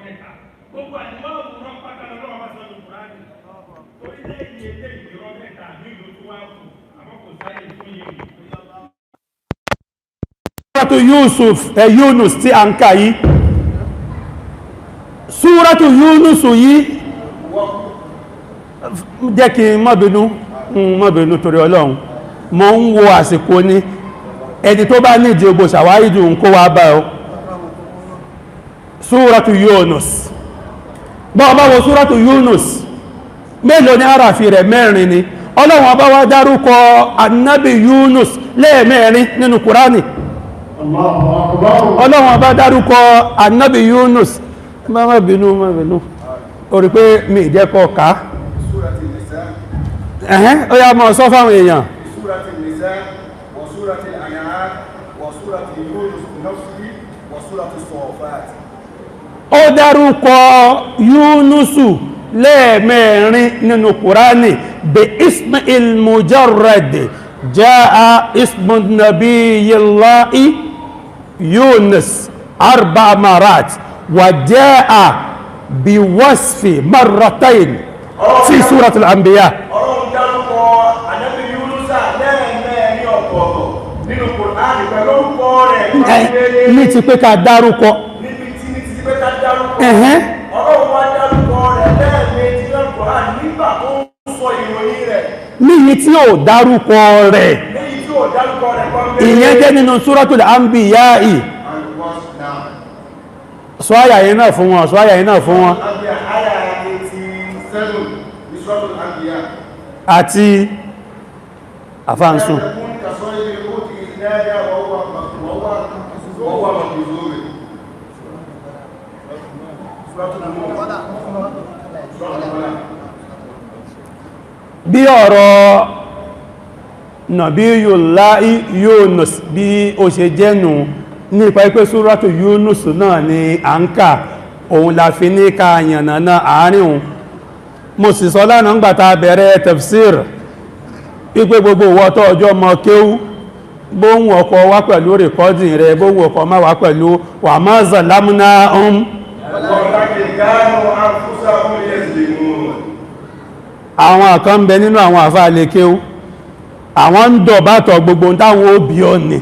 mẹ́ta. Gbogbo àdìmọ́ òwúrọ̀ pátá lọ́wọ́ bá sọ ní Kùránì. Torí lẹ́yìn eléyìí irọ́ mẹ́ta ní ìlú tó wá kù, àmọ́ kò sáyè fún yìí. Súratu Yusuf ẹ Yunus tí a ń kà yìí. Súratu Yunus yìí jẹ́ kí n má bínú, má bínú torí Ọlọ́run. Mo ń wo àsìkò ni, ẹni tó bá nídìí ogbò ṣàwárídù ń kó wá bá ọ. Súratu Yunus, bọ́ ọba wo Súratu Yunus, mélòó ní àràfi rẹ̀? Mẹ́rin ni. Ọlọ́run ọba wá dárúkọ annabi Yunus lẹ́ẹ̀mẹ́rin nínú Kùránì. Ọlọ́run ọba dárúkọ annabi Yunus. Má bínú, má bínú, o rí pé mi ìjẹ́kọ̀ ká. سورة النساء. Ẹ̀hẹ́n, ó yá, mọ́ sọ fáwọn èèyàn. سورة النساء وسورة الأنعام وسورة يونس نفسه وسورة الصافات. Ó dárúkọ Yúnúsù lẹ́ẹ̀mẹ́rin nínú Kùránì bí ismi il-mujarrad jaa ismu nabiyillahi Yunus arba marat wa jaa bí wasfi marratayn fi suratul anbiya. Ọlọ́run dárúkọ ànábì Yúnúsà lẹ́ẹ̀mẹ́rin ọ̀tọ̀ọ̀tọ̀ nínú Kùránì pẹ̀lú orúkọ rẹ̀. Ní ti pé ká dárúkọ. Níbi tí ní ti pé ká dárúkọ. Ọlọ́run wá dárúkọ rẹ̀ lẹ́ẹ̀mejì nínú Kùránì nígbà tó ń sọ ìròyìn rẹ̀. Níyí tí ò dárúkọ rẹ̀. Léyìí tí ò dárúkọ rẹ̀ pọ́nbélé. Ìyẹn jẹ́ nínú suratul anbiya. And verse 9. Sọ àyà yìí náà fún wọn, sọ àyà yìí náà fún wọn. Anbiya àyà 87 ní Suratul Anbiya. Àti àfáǹsùn. تكون كصاحب الحوت إذ نادى وهو مكذوب. سورة النور. سورة القلم. Bí ọ̀rọ̀ Nabiyullahi Yunus bí ó ṣe jẹ́nu nípa ipé Suratu Yunus náà ni à ń kà, òun la fi ní ká yànnàná àárín òun. Mo sì sọ lánàá ńgbà tá bẹ̀rẹ̀ tafsir wípé gbogbo ìwọ tó ọjọ́ mọ kéwú, bóhun ọkọ̀ wá pẹ̀lú recording rẹ̀, bóhun ọkọ̀ má wá pẹ̀lú wa ma zalamnahum. ولكن كانوا أنفسهم يظلمون. Àwọn kan ń bẹ nínú àwọn àfáà lè kéwú, àwọn ń dọ̀bátọ̀ gbogbo táwọn òbí ọ ní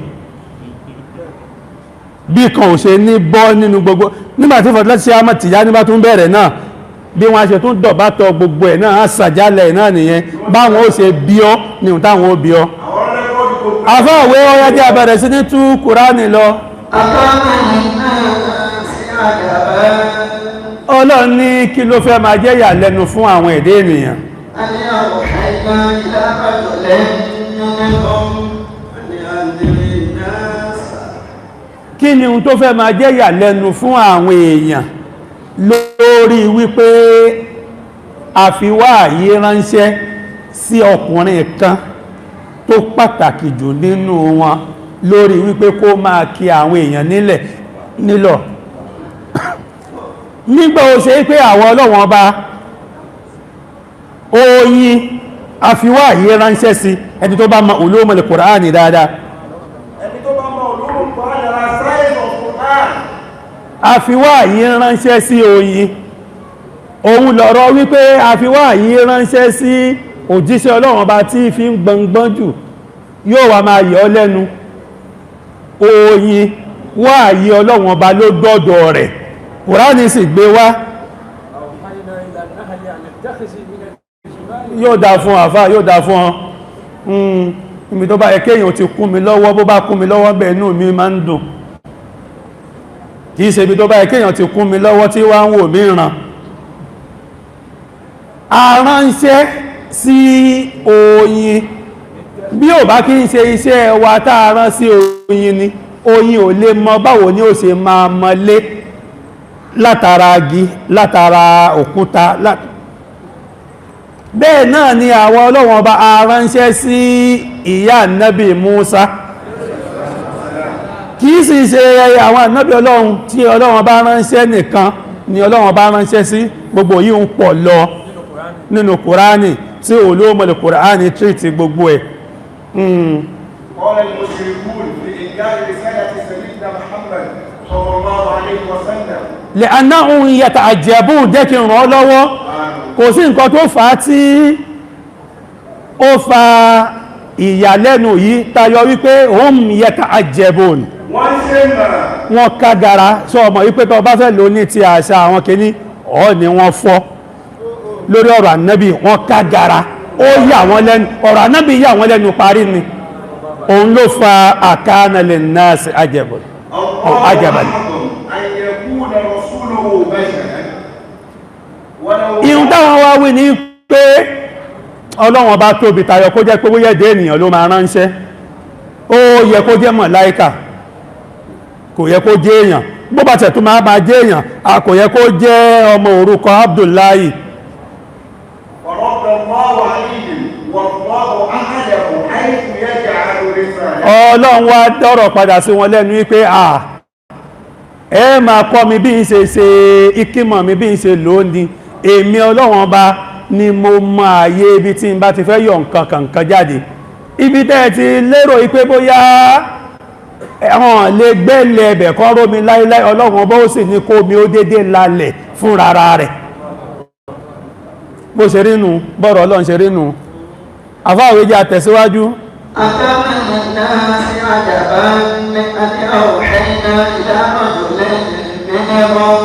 bí kan ò ṣe ní bọ́ nínú gbogbo. Nígbàtí fọ̀tílẹ́tì ṣe àmọ́ tìyá nígbà tún bẹ̀rẹ̀ náà, bí wọ́n ṣe tún dọ̀bátọ̀ gbogbo ẹ̀ náà, á sàjálẹ̀ náà nìyẹn, báwọn ó ṣe bí ọ ní ohun táwọn ó bí ọ. Àwọn record gbogbo. Àfáàwé ọyá jẹ́ àbẹ̀rẹ̀ sí ní tú Kùránì lọ. أكان للناس عجبا Ọlọ́run ní kí ló fẹ́ máa jẹ́ ìyàlẹ́nu fún àwọn ẹ̀dẹ́ ènìyàn أن أوحينا إلى رجل منهم أن أنذر الناس؟ Kí ni ohun tó fẹ́ máa jẹ́ ìyàlẹ́nu fún àwọn èèyàn lórí wípé àfiwá yìí ránṣẹ́ sí ọkùnrin kan tó pàtàkì jù nínú wọn lórí wípé kó máa kí àwọn èèyàn nílẹ̀ nílọ̀, nígbà ó ṣe pé àwọn ọlọ́wọ́n ọba oyin àfiwá yìí ránṣẹ́ sí ẹni tó bá mọ ulumul Qur'ani dáadáa? Ẹni tó bá mọ ulumul Qur'an lára science of Quran. Àfiwá yìí ránṣẹ́ sí oyin, òun lọ̀rọ̀ wípé àfiwá yìí ránṣẹ́ sí òjíṣẹ́ Ọlọ́run ọba tí fi ń gbọngbọ́n jù yóò wá máa yọ ọ́ lẹ́nu. Oyin wáyí Ọlọ́run ọba ló dọ́dọ̀ rẹ̀, Kùránì sì gbé wá. أوحينا إلى النحل أن اتخذي من الجبال Yóò dá fún àfá, yóò dá fún ọ. Ibi tó bá yẹ kéèyàn ti kún mi lọ́wọ́, bó bá kún mi lọ́wọ́ bẹ́ẹ̀, inú mi máa ń dùn. Kìí ṣe ibi tó bá yẹ kéèyàn ti kún mi lọ́wọ́ tí wá ń wò mí ràn. Aránṣẹ́ sí oyin, bí ò bá kí ń ṣe iṣẹ́ wa tá a rán sí oyin ni, oyin ò lè mọ báwo ni ó ṣe máa mọlé látara agi, látara òkúta. Bẹ́ẹ̀ náà ni àwọn ọlọ́wọ́n ọba aránṣẹ́ sí ìyá nábì Musa. Kìí sì ṣe àwọn ànábì Ọlọ́run tí Ọlọ́run bá ránṣẹ́ nìkan ni Ọlọ́run bá ránṣẹ́ sí. Gbogbo yìí ń pọ̀ lọ nínú Kùránì tí ulumul Kùránì treat gbogbo ẹ̀. قال المشركون في إنكار رسالة سيدنا محمد صلى الله عليه وسلم. Lè anáhùn yàtà àjẹ̀bù jẹ́ kí n ràn ọ́ lọ́wọ́. Kò sí nǹkan tó fà á tí ó fa ìyàlẹ́nu yìí tayọ wípé hum yàtà àjẹ̀bù. Wọ́n ṣe mọ̀. Wọ́n kágara sọ ọmọ wípé tó bá fẹ́ lò ní ti àṣà àwọn kìíní ọ̀ ni wọ́n fọ́ lórí ọ̀rọ̀ ànábì. Wọ́n kágara, ó yà wọ́n lẹ́nu, ọ̀rọ̀ ànábì yà wọ́n lẹ́nu parí ni. Òun ló fa àkánalẹ̀ náà sí àjẹ̀bù àjẹ̀bù. أن يكون رسوله بشرا ولو Ihun táwọn wá wí ní pé Ọlọ́run Ọba tóbi tayọ kó jẹ́ pé bóyá ẹ̀dẹ́ ènìyàn ló máa ránṣẹ́. Ó yẹ kó jẹ́ màláíkà, kò yẹ kó jẹ́ èèyàn. Bó bá tẹ̀ tó máa jẹ́ èèyàn, a kò yẹ kó jẹ́ ọmọ òrukàn Abdullahi. فرد الله عليهم والله أعلم حيث يجعل رسالته. Ọlọ́run wá dọ́rọ̀ padà sí wọn lẹ́nu wípé à ẹ máa kọ́ mi bí n ṣe ṣe ikímọ̀ mi, bí n ṣe lò ó ní. Èmi Ọlọ́run Ọba ni mo mọ ààyè ibi tí n bá ti fẹ́ yọ nǹkan kankan jáde. Ibi tẹ́ ẹ ti lérò wípé bóyá ẹ̀hàn lè gbẹ́lẹ̀ ẹbẹ̀ kan rómi láíláí, Ọlọ́run Ọba ó sì ní kó mi ó dédé lálẹ̀ fún rárá rẹ̀. Bó ṣe rínu bọ́rọ̀ Ọlọ́run ṣe rínu. Àfáàwé jẹ́ àtẹ̀síwájú. أكان للناس عجبا أن أوحينا إلى رجل منهم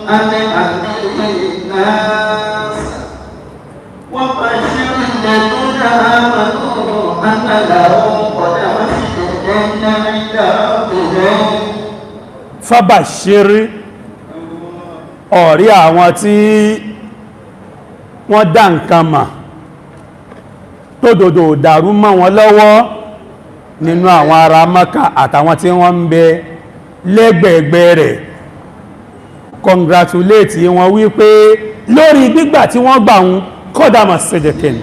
أن أنذر الناس وبشر الذين آمنوا أن لهم قدم صدق عند ربهم. Fábàṣírí ọ̀rí àwọn tí wọ́n dá nǹkan mà tó dòdò dàrú mọ́ wọn lọ́wọ́ nínú àwọn ará Mákà àtàwọn tí wọ́n ń bẹ lẹ́gbẹ̀ẹ́gbẹ́ rẹ̀, congratulate wọn wípé lórí gbígbà tí wọ́n gbà ń kọ́dàmà sẹ́dẹ̀kẹ́ni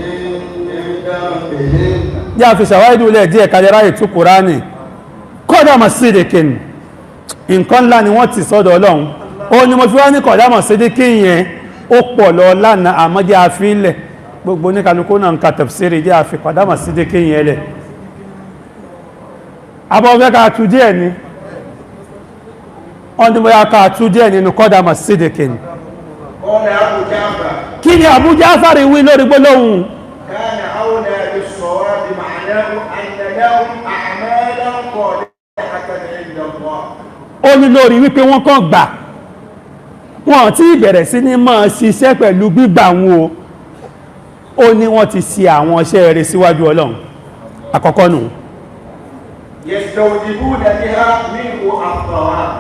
yá fi ṣàwáìdú ilẹ̀ díẹ̀ kalẹ̀ ráyè tú Kùránì. Kọ́dàmà sẹ́dẹ̀kẹ́ni, nǹkan ńlá ni wọ́n ti sọ́dọ̀ Ọlọ́run. Ó ní mo fi wá ní kọ̀dámọ̀ sídíkì yẹn ó pọ̀ lọ lánàá, àmọ́ jẹ́ àfilẹ̀ gbogbo oníkàlùkù náà ń ka tafsiri, jẹ́ àfi kọ̀dámọ̀ sídíkì yẹn lẹ̀. Abọ́fẹ́ ká tú díẹ̀ ni wọ́n ní bóyá ká tú díẹ̀ nínú kọ̀dámọ̀ sídíkì ni. قال أبو جعفر Kí ni Abu Ja'far wí lórí gbólóhùn? كان أولى بالصواب معناه أن لهم أعمالا صالحة عند الله. Ó ní lórí wípé wọ́n kàn gbà, wọ́n tí ìbẹ̀rẹ̀ sí ní máa ṣiṣẹ́ pẹ̀lú gbígbà wọn o. Ó ní wọ́n ti ṣe àwọn iṣẹ́ rere síwájú Ọlọ́run àkọ́kọ́ nù. يستوجبون بها منه الثواب.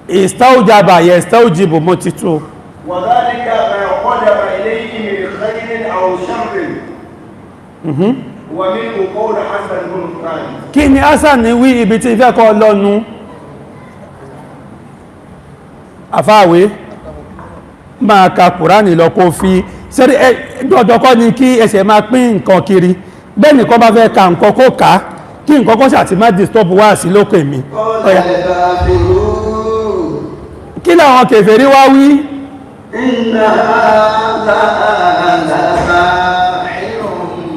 Ìstáújàbà yẹ̀stáújìbò mo ti tó. وذلك ما قدم إليه من خير أو شر. ومنه قول حسن بن ثابت. Kí ni Hasan wí? Ibi tí ìfẹ́ kọ́ lọ́nu àfáàwé máa ka Kùránì lọ kó fi sẹ́rí dọ́dọ́kọ́ ni kí ẹsẹ̀ máa pín nǹkan kiri. Bẹ́ẹ̀ nìkan bá fẹ́ ka nǹkan kó kà á, kí nǹkan kó ṣàtì má disturb wá sí lókè mi. قال Ọ̀yá. الكافرون. Kí làwọn kèfèrí wá wí? إن هذا لساحر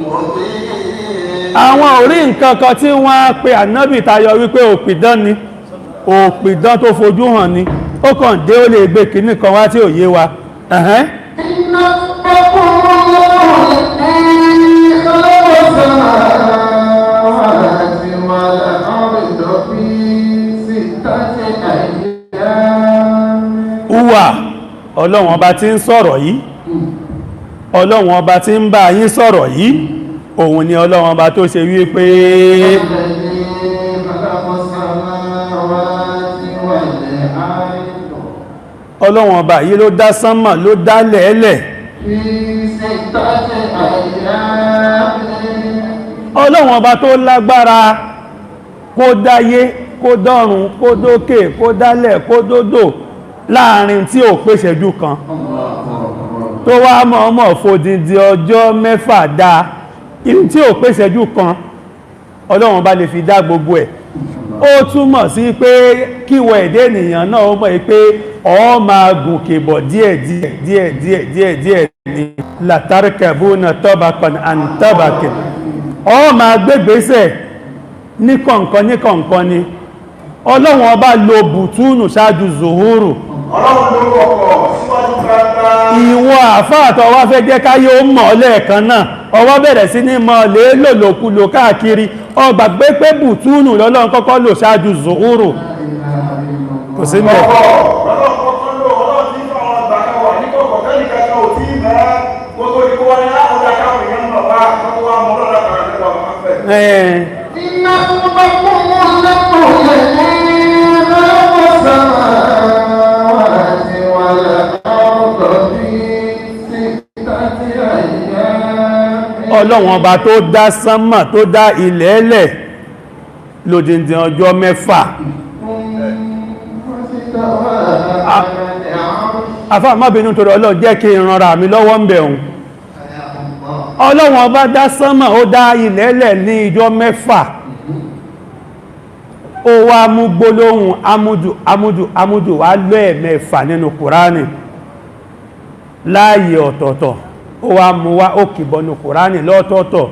مبين. Àwọn orí nǹkan kan tí wọ́n á pe ànábì tayọ wípé òpìdán ni, òpìdán tó fojú hàn ni. Ó kàn dé, ó lè gbé kinní kan wá tí ò yé wa. Ẹ̀hẹ́n. إن ربكم الله الذي خلق السماوات والأرض في ستة أيام. Uwa Ọlọ́run Ọba tí ń sọ̀rọ̀ yìí, Ọlọ́run Ọba tí ń bá yín sọ̀rọ̀ yìí, òun ni Ọlọ́run Ọba tó ṣe wípé الذي خلق السماوات والأرض Ọlọ́run Ọba yìí ló dá sánmà, ló dá lẹ̀ẹ́lẹ̀. في ستة أيام. Ọlọ́run Ọba tó lágbára kó dáyé, kó dọ́run, kó dókè, kó dálẹ̀, kó dódò láàrin tí ò pèsèjú kan, tó wá mọ̀ọ́mọ̀ fòdìdí ọjọ́ 6 dá ihun tí ò pèsèjú kan, Ọlọ́run Ọba lè fi dá gbogbo ẹ̀. Ó túmọ̀ sí pé kíwọ ẹ̀dẹ́ ènìyàn náà ó mọ̀ pé ọ máa gùnkè bọ̀ díẹ̀ díẹ̀ díẹ̀ díẹ̀ díẹ̀ díẹ̀ ní latarkabuna tabaqan an tabaqin. Ọ máa gbégbésẹ̀ ní kọ̀ǹkan ní kọ̀ǹkan ni. Ọlọ́run ọba lo bùtúnù ṣáájú zuhuru. Ọlọ́run ló kọ̀kọ̀ síwájú gbangba. Ìwọ àfáàtọ̀ wá fẹ́ jẹ́ káyé ó mọ̀ ọ́ lẹ́ẹ̀kan náà, ọwọ́ bẹ̀rẹ̀ sí ní mọ̀ lé lòlòkulò káàkiri, ọgbà pé pé bùtúnù lọ́lọ́run kọ́kọ́ lò ṣáájú zuhuru. Kò sí mẹ́. Kọ̀kọ̀ lọ́lọ́run kọ́kọ́ lò. Ọlọ́run tí fún àwọn àgbà kan wà ní kọ̀kọ̀ kẹ́nìkan kan ò tí ì mọ̀ kó tó di kó wá ní àkọ́jà káwọn èèyàn mọ̀ wá kó tó wá mọ̀ lọ́dọ̀ kan nípa wọn fẹ́. إن ربكم الذي خلق السماوات والأرض في ستة أيام. Ọlọ́run ọba tó dá sánmà, tó dá ilẹ̀ ẹlẹ̀ lódindin ọjọ́ 6. ثم استوى على العرش. Àfáà, má bínú torí Ọlọ́run, jẹ́ kí n ranra mi lọ́wọ́ ń bẹ̀ òun. Ọlọ́run ọba dá sánmà, ó dá ilẹ̀ ẹlẹ̀ ní ìjọ 6. Ó wá mú gbólóhùn amúdù amúdù amúdù wá lẹ́ẹ̀mẹ́fà nínú Kùránì láàyè ọ̀tọ̀ọ̀tọ̀. Ó wá mú wá, ó kìbọnú Kùránì lọ́tọ̀ọ̀tọ̀,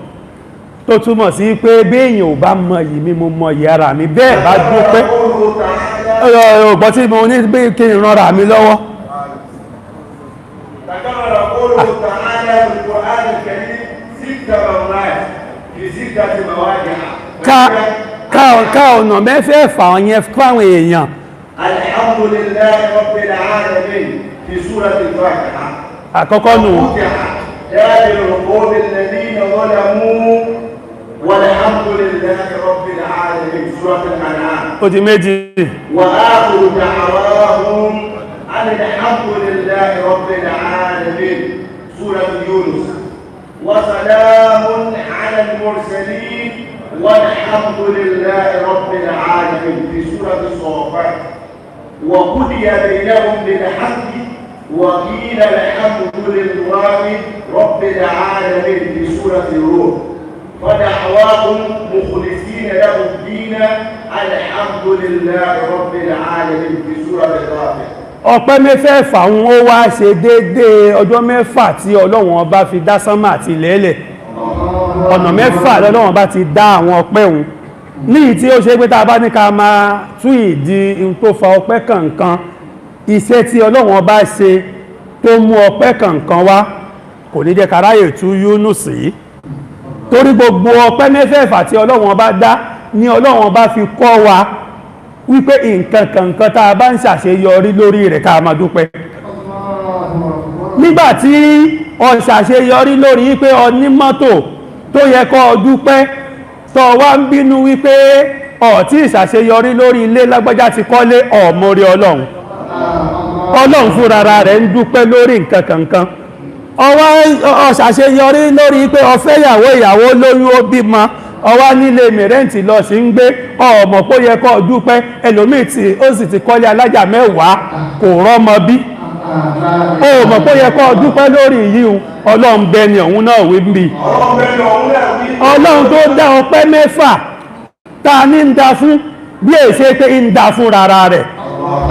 tó túmọ̀ sí pé béèyàn ò bá mọ yìí mi, mo mọ yìí ara mi. Bẹ́ẹ̀ bá dúpẹ́ ọ̀gbọ́n tí mo ní pé kí n ranra mi lọ́wọ́. تكرر قوله تعالى في القرآن الكريم ست مرات في ستة مواضع. Ká ọ̀nà mẹ́fẹ̀ẹ̀fà yẹn fáwọn èèyàn. الحمد لله رب العالمين في سورة الفاتحة. Àkọ́kọ́ nù. وفتح دابر القوم الذين ظلموا والحمد لله رب العالمين، سورة الأنعام. Ó di méjì. وآخر دعواهم أن الحمد لله رب العالمين، سورة يونس. وسلام على المرسلين والحمد لله رب العالمين في سورة الصافات. وقضي بينهم بالحق وقيل الحمد لله رب العالمين في سورة الروم. فدعواهم مخلصين له الدين الحمد لله رب العالمين في سورة الغافر. Ọpẹ́ mẹ́fẹ̀ẹ̀fà ń ó wá ṣe déédéé ọjọ́ 6 tí Ọlọ́run ọba fi dá sánmà àti ilẹ̀ẹ́lẹ̀. Ọ̀nà 6 lọ́lọ́run ọba ti dá àwọn ọpẹ́ òun ní tí ó ṣe pé tá a bá ní ká máa tú ìdí ohun tó fa ọpẹ́ kọ̀ọ̀kan, iṣẹ́ tí Ọlọ́run ọba ṣe tó mú ọpẹ́ kọ̀ọ̀kan wá, kò ní jẹ́ káráyè tú Yúnúsì yìí, torí gbogbo ọpẹ́ mẹ́fẹ̀ẹ̀fà tí Ọlọ́run ọba dá ní Ọlọ́run ọba fi kọ́ wa wípé nǹkan kọ̀ọ̀kan tá a bá ń ṣàṣeyọrí lórí rẹ̀, ká máa dúpẹ́. Nígbàtí o ṣàṣeyọrí lórí wípé o ní mọ́tò tó yẹ kó o dúpẹ́, tó wá ń bínú wípé o tí ìṣàṣeyọrí lórí ilé, lágbájá ti kọ́lé, ọ̀mọ́rí Ọlọ́run. Ọlọ́run fúnra rẹ̀ ń dúpẹ́ lórí nǹkan kankan. Ọwá o ṣàṣeyọrí lórí pé o fẹ́ ìyàwó, ìyàwó lóyún, ó bímọ, ọwá nílé mìrẹ́ǹtì lọ sí ń gbé, ọmọ pó yẹ kó dúpẹ́. Ẹlòmíì tí ó sì ti kọ́lé alájà 10 kò rọ́mọ bí, ọmọ pó yẹ kó dúpẹ́ lórí yíhun. Ọlọ́run bẹ ni òun náà wí bí. Ọlọ́run tó dá ọpẹ́ 6 ta ní ń da fún bí èsè pé ń da fún rárá rẹ̀.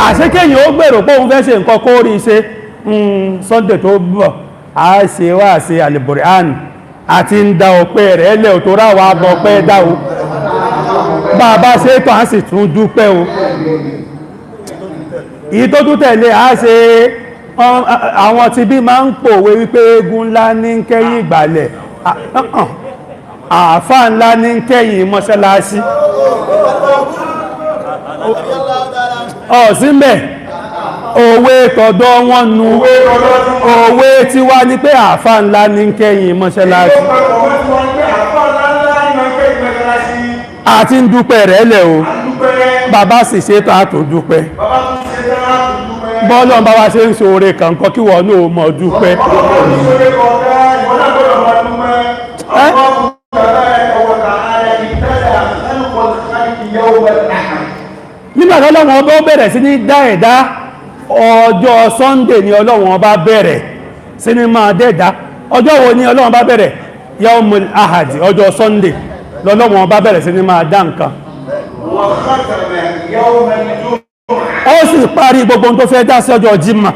Àṣekéyìn ó gbèrò pé òun fẹ́ ṣe nǹkan kó rí ṣe. Sunday tó bọ̀ á ṣe wá ṣe àlìbùrán àti ń da ọpẹ́ rẹ̀ lẹ́ tó ráwà bọ̀ ọpẹ́ dá o. Bàbá ṣe tó á sì tún dúpẹ́ o. Èyí tó tún tẹ̀lé á ṣe. Àwọn tí bí máa ń pòwe wípé eégún ńlá ní kẹ́yìn ìgbàlẹ̀, àáfà ńlá ní kẹ́yìn mọ́ṣáláṣí. Ọ̀sínbẹ̀ òwe tọ̀dọ̀ wọn nu. Òwe tí wá ní pé àáfà ńlá ní kẹ́yìn mọ́ṣáláṣí àti ń dúpẹ́ rẹ̀ lẹ̀ o. Bàbá sì ṣe tó àtò dúpẹ́. Bọ́ọ̀lọ́n bá wá ṣe ń ṣoore kànkan kí wọ́n náà mọ̀ dúpẹ́. Nígbà tí Ọlọ́run ọba ó bẹ̀rẹ̀ sí ní dá ẹ̀dá, ọjọ́ Sunday ni Ọlọ́run ọba bẹ̀rẹ̀ sí ní máa dẹ́dá. Ọjọ́ wo ni Ọlọ́run bá bẹ̀rẹ̀? Yaumul Ahad, ọjọ́ Sunday lọ́lọ́run ọba bẹ̀rẹ̀ sí ní máa dá nǹkan. Ó sì parí gbogbo ohun tó fẹ́ dá sí ọjọ́ Jímọ̀.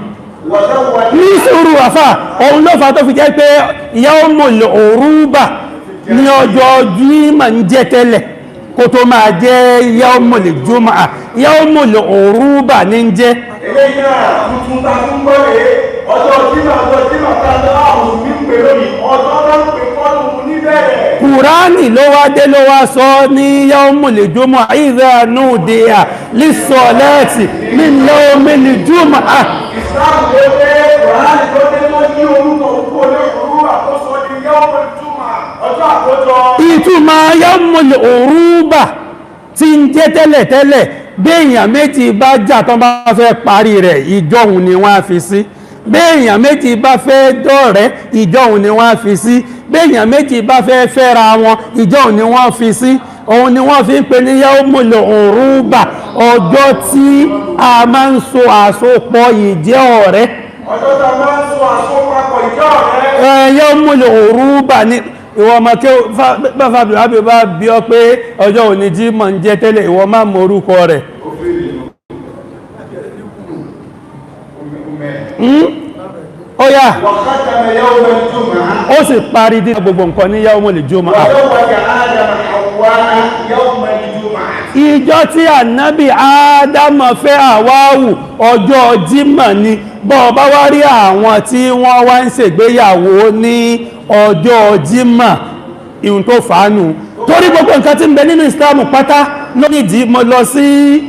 Ní sùúrù àfà, òun ló fà tó fi jẹ́ pé Yaumul Uruba ní ọjọ́ Jímọ̀ ń jẹ́ tẹ́lẹ̀. Kó tó máa jẹ́ yaumul jumu'ah, yaumul uruba ní ń jẹ́. Eléyìí náà tuntun ta tún gbọ́ rèé. Ọjọ́ Jímọ̀, ọjọ́ Jímọ̀ ta lọ àwọn òbí ń pè lónìí, ọjọ́ tó ń pè kọ́nù níbẹ̀rẹ̀. Kùránì ló wá dé ló wá sọ ní yaumul jumu'ah, idha nudiya lis-salati min yaumil jumu'ah. Ìsìláàmù ló dé, Kùránì ló dé tó ní orúkọ òkú olóòrùn àkóso ní yaumul jumu'ah, ọjọ́ àkójọ. Ìtumọ̀ yaumul uruba tí ń jẹ́ tẹ́lẹ̀tẹ́lẹ̀, béèyàn méjì bá jà tán bá fẹ́ parí rẹ̀, ìjọ́hun ni wọ́n á fi sí. Béèyàn méjì bá fẹ́ dọ̀rẹ́, ìjọ́hun ni wọ́n á fi sí. Béèyàn méjì bá fẹ́ fẹ́ra wọn, ìjọ́hun ni wọ́n fi sí. Òun ni wọ́n fi ń pè ní yaumul uruba, ọjọ́ tí a máa ń so àsopọ̀ ìjẹ́ ọ̀rẹ́. Ọjọ́ tá a máa ń so àsopapọ̀ ìjẹ́ ọ̀rẹ́. Yaumul uruba ni. Ìwọ ọmọ kí bá fàbí bá bí ọ pé ọjọ́ òní Jímọ̀ ń jẹ́ tẹ́lẹ̀, ìwọ má mọ orúkọ rẹ̀. Ó yá, ó sì parí dí gbogbo nǹkan ní yaumul jumu'ah. Ìjọ tí ànábì Ádámọ̀ fẹ́ Àwáwù, ọjọ́ Jímọ̀ ni. Bọ́ bá wá rí àwọn tí wọ́n wá ń ṣègbéyàwó ní ọjọ́ Jímọ̀, ihun tó fàánù. Torí gbogbo nǹkan tí ń bẹ nínú Ìsìlámù pátá lónìí. Mo lọ sí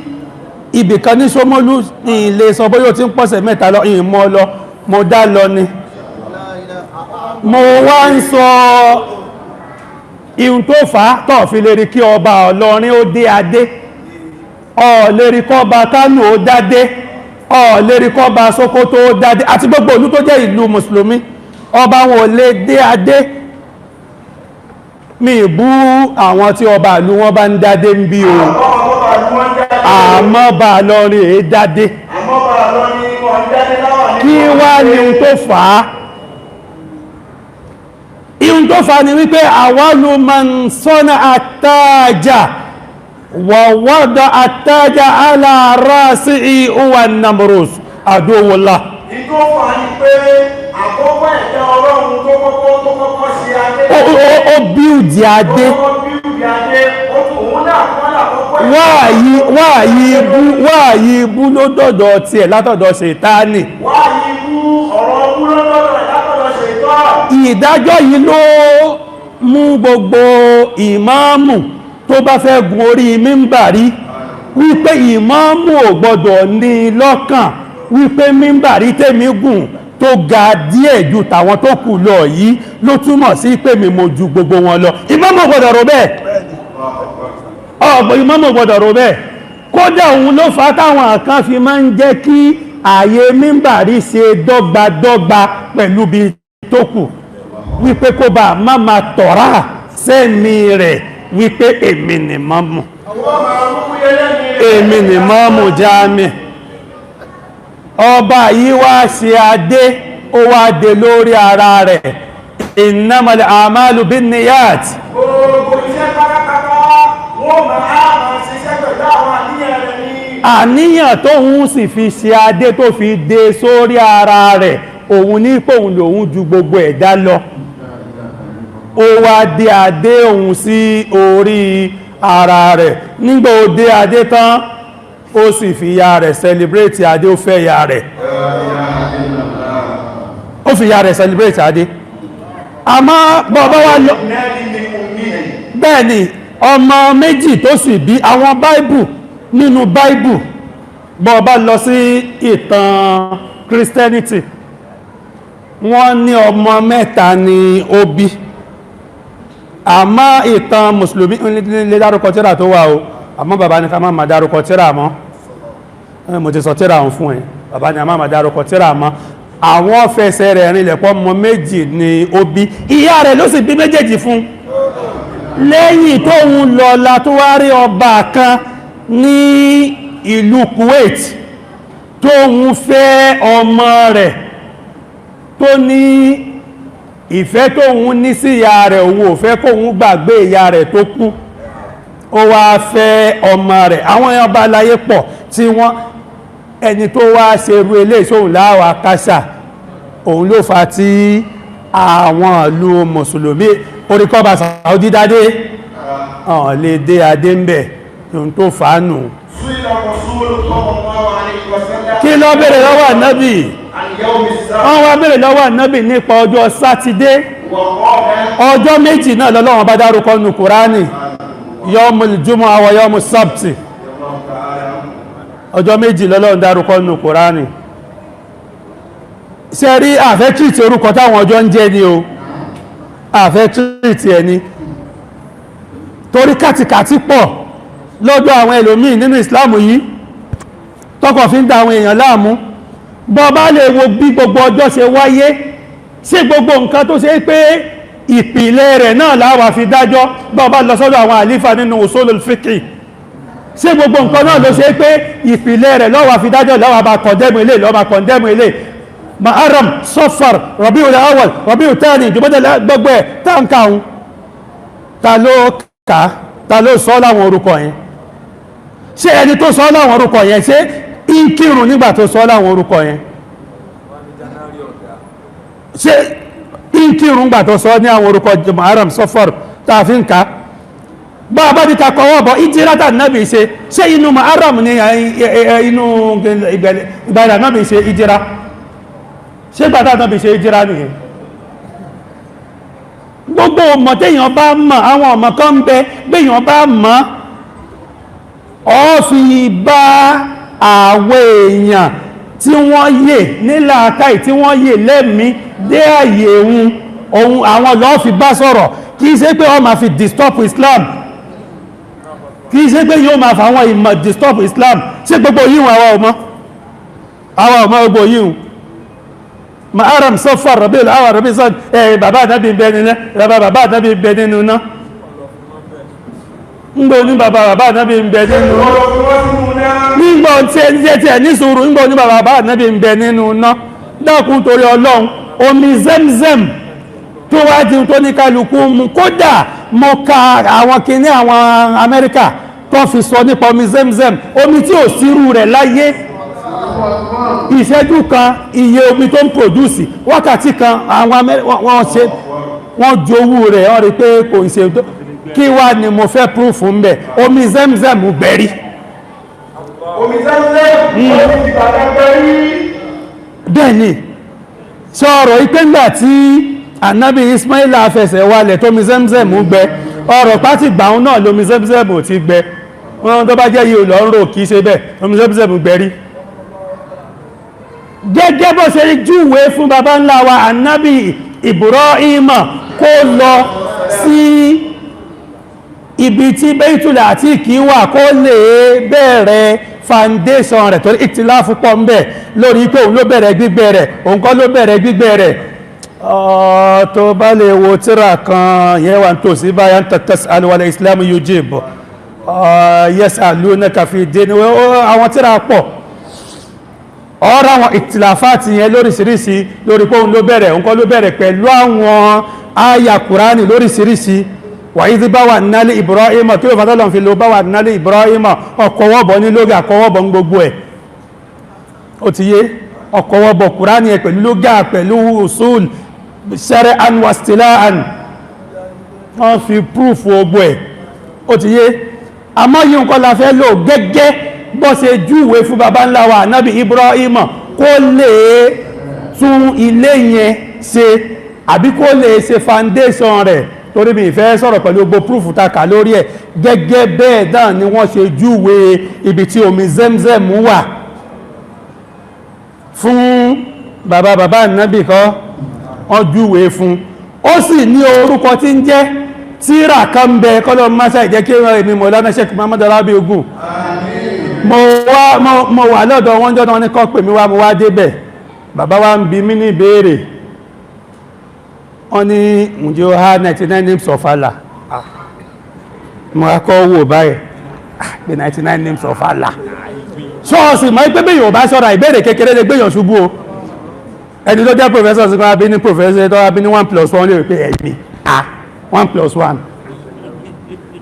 ibìkan ní Ṣómólú, ní ilé sọ bóyá ó ti ń pọ̀sẹ̀ mẹ́ta lọ, ìmọ̀ lọ, mo dá lọ ni. Mo wá ń sọ ihun tó fà á tọ́ fi lè rí kí ọba Ọlọ́rin ó dé adé, ó lè rí kọ́ba Kánò ó dádé, ó lè rí kọ́ba Sókótó ó dádé, àti gbogbo ìlú tó jẹ́ ìlú mùsùlùmí, ọba wọn ò lè dé adé. Mi bú àwọn tí ọba ìlú wọn bá ń dádé ń bí o, àmọ́ bá Ọlọ́rin èé dádé. Kí wá ní ohun tó fà á? Ihun tó fà ní wípé àwálù man sọ́nà àtàjà wà wọ́dọ̀ àtàjà ala ra'sihi huwa Namrus àdúwòlá. Ìtò fà ní pé àkọ́kọ́ ẹ̀dá Ọlọ́run tó kọ́kọ́ ṣe adé. Ó bíùdì adé. Ó kọ́kọ́ bíùdì adé, ó tún òun náà kọ́ lákọ́kọ́ ẹ̀dá. Wáàyí ibú ló dọ̀dọ̀ tiẹ̀ látọ̀dọ̀ Ṣètánì. Wáàyí ibú, ọ̀rọ̀ ibú ló dọ̀dọ̀ ẹ̀ látọ̀dọ̀ Ṣètánì. Ìdájọ́ yìí ló mú gbogbo ìmáàmù tó bá fẹ́ gun orí mímbàrí wípé ìmáàmù ò gbọdọ̀ ní lọ́kàn wípé mímbàrí tèmi gùn tó ga díẹ̀ ju tàwọn tó kù lọ yìí ló túmọ̀ sí pé mi mo ju gbogbo wọn lọ. Ìmáàmù ò gbọdọ̀ rò bẹ́ẹ̀. Ọ̀pọ̀ ìmáàmù ò gbọdọ̀ rò bẹ́ẹ̀. Kódà òun ló fà táwọn kan fi máa ń jẹ́ kí ààyè mímbàrí ṣe dọ́gbadọ́gba pẹ̀lú bí tó kù, wípé kó bá má ma tọ̀rá sẹ́mi rẹ̀ wípé èmi ni mọ́mù, èmi ni mọ́mù jáàmì. Ọba yìí wá ṣe adé, ó wá dé lórí ara rẹ̀. Innamal a'malu binniyat. Gbogbo iṣẹ́ pátápátá wọ́n máa máa ṣiṣẹ́ pẹ̀lú àwọn àníyàn rẹ̀ ní. Àníyàn tóun sì fi ṣe adé tó fi dé sórí ara rẹ̀, òun ní pòun lòun ju gbogbo ẹ̀dá lọ. Ó wá dé adé òun sí orí ara rẹ̀. Nígbà ó dé adé tán, ó sì fi ya rẹ̀ celebrate adé, ó fẹ́ ya rẹ̀, ó fi ya rẹ̀ celebrate adé. Àmọ́ bọ́ọ̀bá wá lọ bẹ́ẹ̀ ni ọmọ méjì tó sì bí, àwọn báìbù, nínú báìbù, bọ́ọ̀bá lọ sí ìtàn Christianity, wọ́n ní ọmọ mẹ́ta ni ó bí. Àmọ́ ìtàn mùsùlùmí lè dárúkọ tírà tó wà o, àmọ́ bàbá ní ká má máa dárúkọ tírà mọ́. Mo ti sọ tírà òun fún ẹ, bàbá ní a má máa dárúkọ tírà mọ́. Àwọn fẹsẹ̀ rẹ̀ rinlẹ̀ pọ́ ọmọ méjì ni ó bí, ìyá rẹ̀ ló sì bí méjèèjì fún. Lẹ́yìn tóun lọ la tó wá rí ọba kan ní ìlú Kuwait tóun fẹ́ ọmọ rẹ̀, tó ní ìfẹ́ tóun ní sí ìyá rẹ̀, òun ò fẹ́ kóun gbàgbé ìyá rẹ̀ tó kú, ó wá fẹ́ ọmọ rẹ̀. Àwọn ọba aláyé pọ̀ tí wọ́n ẹni tó wá ṣerú eléyìí sóhun láwà kásà, òun ló fa tí àwọn ìlú mùsùlùmí oríkọ́bà Saudi dádé. Ọ̀n lè dé adé ń bẹ̀ ohun tó fàánù. سئل الرسول صلى الله عليه وسلم Kí ló bèèrè lọ́wọ́ ànábì? عن يوم السبت. Wọ́n wá bèèrè lọ́wọ́ ànábì nípa ọjọ́ sátidé. وقال Ọjọ́ méjì náà lọ́lọ́run bá dárúkọ nù Kùránì, yọmul jumu'a wa yọmul sábtì. الله تعالى. Ọjọ́ méjì lọ́lọ́run dárúkọ nù Kùránì. Ṣe rí àfẹ́ tìrìtì orúkọ táwọn ọjọ́ ń jẹ́ ni o, àfẹ́ tìrìtì ẹni, torí kàtìkàtì pọ̀ lọ́dọ̀ àwọn ẹlòmíì nínú ìsìláàmù yìí tọkọ̀ fi ń da àwọn èèyàn láàmú. Bọ́ bá lè wo bí gbogbo ọjọ́ ṣe wáyé, sí gbogbo nǹkan tó ṣe pé ìpìlẹ̀ rẹ̀ náà láwà fi dájọ́. Bọ́ bá lọ sọ́dọ̀ àwọn àlífà nínú usulul fiqh, sí gbogbo nǹkan náà ló ṣe pé ìpìlẹ̀ rẹ̀ lọ́wà fi dájọ́, lọ́wà bá kọ̀ndẹ́mù ilé, lọ́wà kọ̀ndẹ́mù ilé. Muharram, Safar, Rabiul Awwal, Rabiul Thani, Jumadal, gbogbo ẹ̀ táǹkà òun, ta ló kà á? Ta ló sọ láwọn orúkọ yẹn? Ṣé ẹni tó sọ láwọn orúkọ yẹn, ṣé ń kírun nígbà tó sọ láwọn orúkọ yẹn? Ṣé ń kírun nígbà tó sọ ní àwọn orúkọ Muharram, Safar tá a fi ń kà á? Bá a bá ní ká kọwọ́ bọ̀ ìjírátà nábì ṣe, ṣé inú Muharram ní inú ìgbàlẹ̀ nábì ṣe ìjírá? Ṣé gbàtà nábì ṣe ìjírá nìyẹn? Gbogbo ọmọ téèyàn bá mọ̀, àwọn ọmọ kan ń bẹ béèyàn bá mọ̀ ọ́ fi bá àwọn èèyàn tí wọ́n yè nílàákàì, tí wọ́n yè lẹ́mí dé àyè òun òun, àwọn lọ́ọ́ fi bá sọ̀rọ̀. Kì í ṣe pé wọ́n máa fi disturb Islam, kì í ṣe pé yóò máa fa àwọn ìmọ̀ disturb Islam. Ṣé gbogbo yíhun àwa ọmọ, àwa ọmọ gbogbo yíhun Muharram, Safar, Rabiul Awwal, Rabiul Thani, ẹ bàbá ànábì ń bẹ nínú, bàbá bàbá ànábì ń bẹ nínú náà ń gbé ní bàbá bàbá ànábì ń bẹ nínú Ọ̀rọ̀ fi wọ́n sínú náà. Nígbà tí ẹ tí ẹ ní sùúrù, nígbà ní bàbá bàbá ànábì ń bẹ nínú náà. Dákun torí Ọlọ́run, omi Zemzem tó wá di tó ní kálukú mu, kódà mo ka àwọn kinní àwọn Amẹ́ríkà tó fi sọ nípa omi Zemzem, omi tí ò sírú rẹ̀ láyé. Ìṣẹ́jú kan, iye omi tó ń produce, wákàtí kan, àwọn wọ́n ṣe, wọ́n jowú rẹ̀, wọ́n rí pé kò ń ṣe kí wá ni mo fẹ́ proof ń bẹ̀. Omi Zemzem gbẹ̀rí. Omi Zemzem, omi ti bàtà gbẹ̀rí. Bẹ́ẹ̀ ni sọ̀rọ̀ ipé ńgbà tí anabi Ismaila fẹsẹ̀ walẹ̀ tómi Zemzem gbẹ, ọ̀rọ̀ pátì gbàún náà lómi Zemzem ò ti gbẹ. Wọ́n tó bá jẹ́ yìí lọ ń rò, kìí ṣe bẹ́ẹ̀, omi Zemzem gbẹ rí. Gẹ́gẹ́ bó ṣe júwe fún baba ńlá wa anabi Ibrahim kó lọ sí ibi tí Baitul Atiq wà, kó lè bẹ̀rẹ̀ foundation rẹ̀, torí ìtìláfù pọ̀ ń bẹ lórí pé òun ló bẹ̀rẹ̀ gbígbẹ́ rẹ̀, òun kọ́ ló bẹ̀rẹ̀ gbígbẹ́ rẹ̀. Tó bá lè wo tíra kan yẹn wà nítòsí báyà ń tas'al wal Islam yujib, yas'alunaka fi din, àwọn tíra pọ̀, ọ̀rọ̀ àwọn ìtìláfàtì yẹn lóríṣiríṣi lórí pé òun ló bẹ̀rẹ̀, òun kọ́ ló bẹ̀rẹ̀, pẹ̀lú àwọn àyà Kùránì lóríṣiríṣi. Wàyí bá wà nálé Ibrahim, kí ló fàtọ́lọ̀ fi lo bá wà nálé Ibrahim? Ọkọ̀wọ́bọ̀ ní lóga, àkọwọ́bọ̀ ń gbogbo ẹ̀, ó ti yé ọkọ̀wọ́bọ̀ Kùránì ẹ̀ pẹ̀lú lóga, pẹ̀lú usul shar'an wa istilahan, wọ́n fi proof ogbó ẹ̀, ó ti yé. Àmọ́ yìí nǹkan la fẹ́ lò. Gẹ́gẹ́ bó ṣe júwe fún baba ńlá wa ànábì Ibrahim kó lè tún ilé yẹn ṣe àbí kó lè ṣe foundation rẹ̀, torí mi ìfẹ́ sọ̀rọ̀ pẹ̀lú gbogbo proof ta kà lórí ẹ̀, gẹ́gẹ́ bẹ́ẹ̀ náà ni wọ́n ṣe júwe ibi tí omi Zemzem wà fún bàbá bàbá ànábì kọ́, wọ́n júwe fún, ó sì ní orúkọ tí ń jẹ́. Tíra kan bẹ kọ́lọ̀ máṣá ìjẹ́ kí èmi Mọ̀lánà Sheikh Muhammad Rabi Ogun, mo wá mo wà lọ́dọ̀ wọn jọ́nà, wọn ní kọ́ pè mí wá, mo wá débẹ̀, bàbá wa ń bi mí ní ìbéèrè. Wọ́n ní, "Ǹjẹ́ o há 99 names of Allah?" Mo kọ́ wò báyìí pé 99 names of Allah, ṣọ́ọ̀ṣì mọ́ pé bẹ́yàn bá ṣọ́ra, ìbéèrè kékeré lè gbéyàn ṣubú o. Ẹni tó jẹ́ professor sí kan wá bí ní professor tó wá bí ní 1 + 1, lè rí pé ẹ̀mí ah, 1 + 1.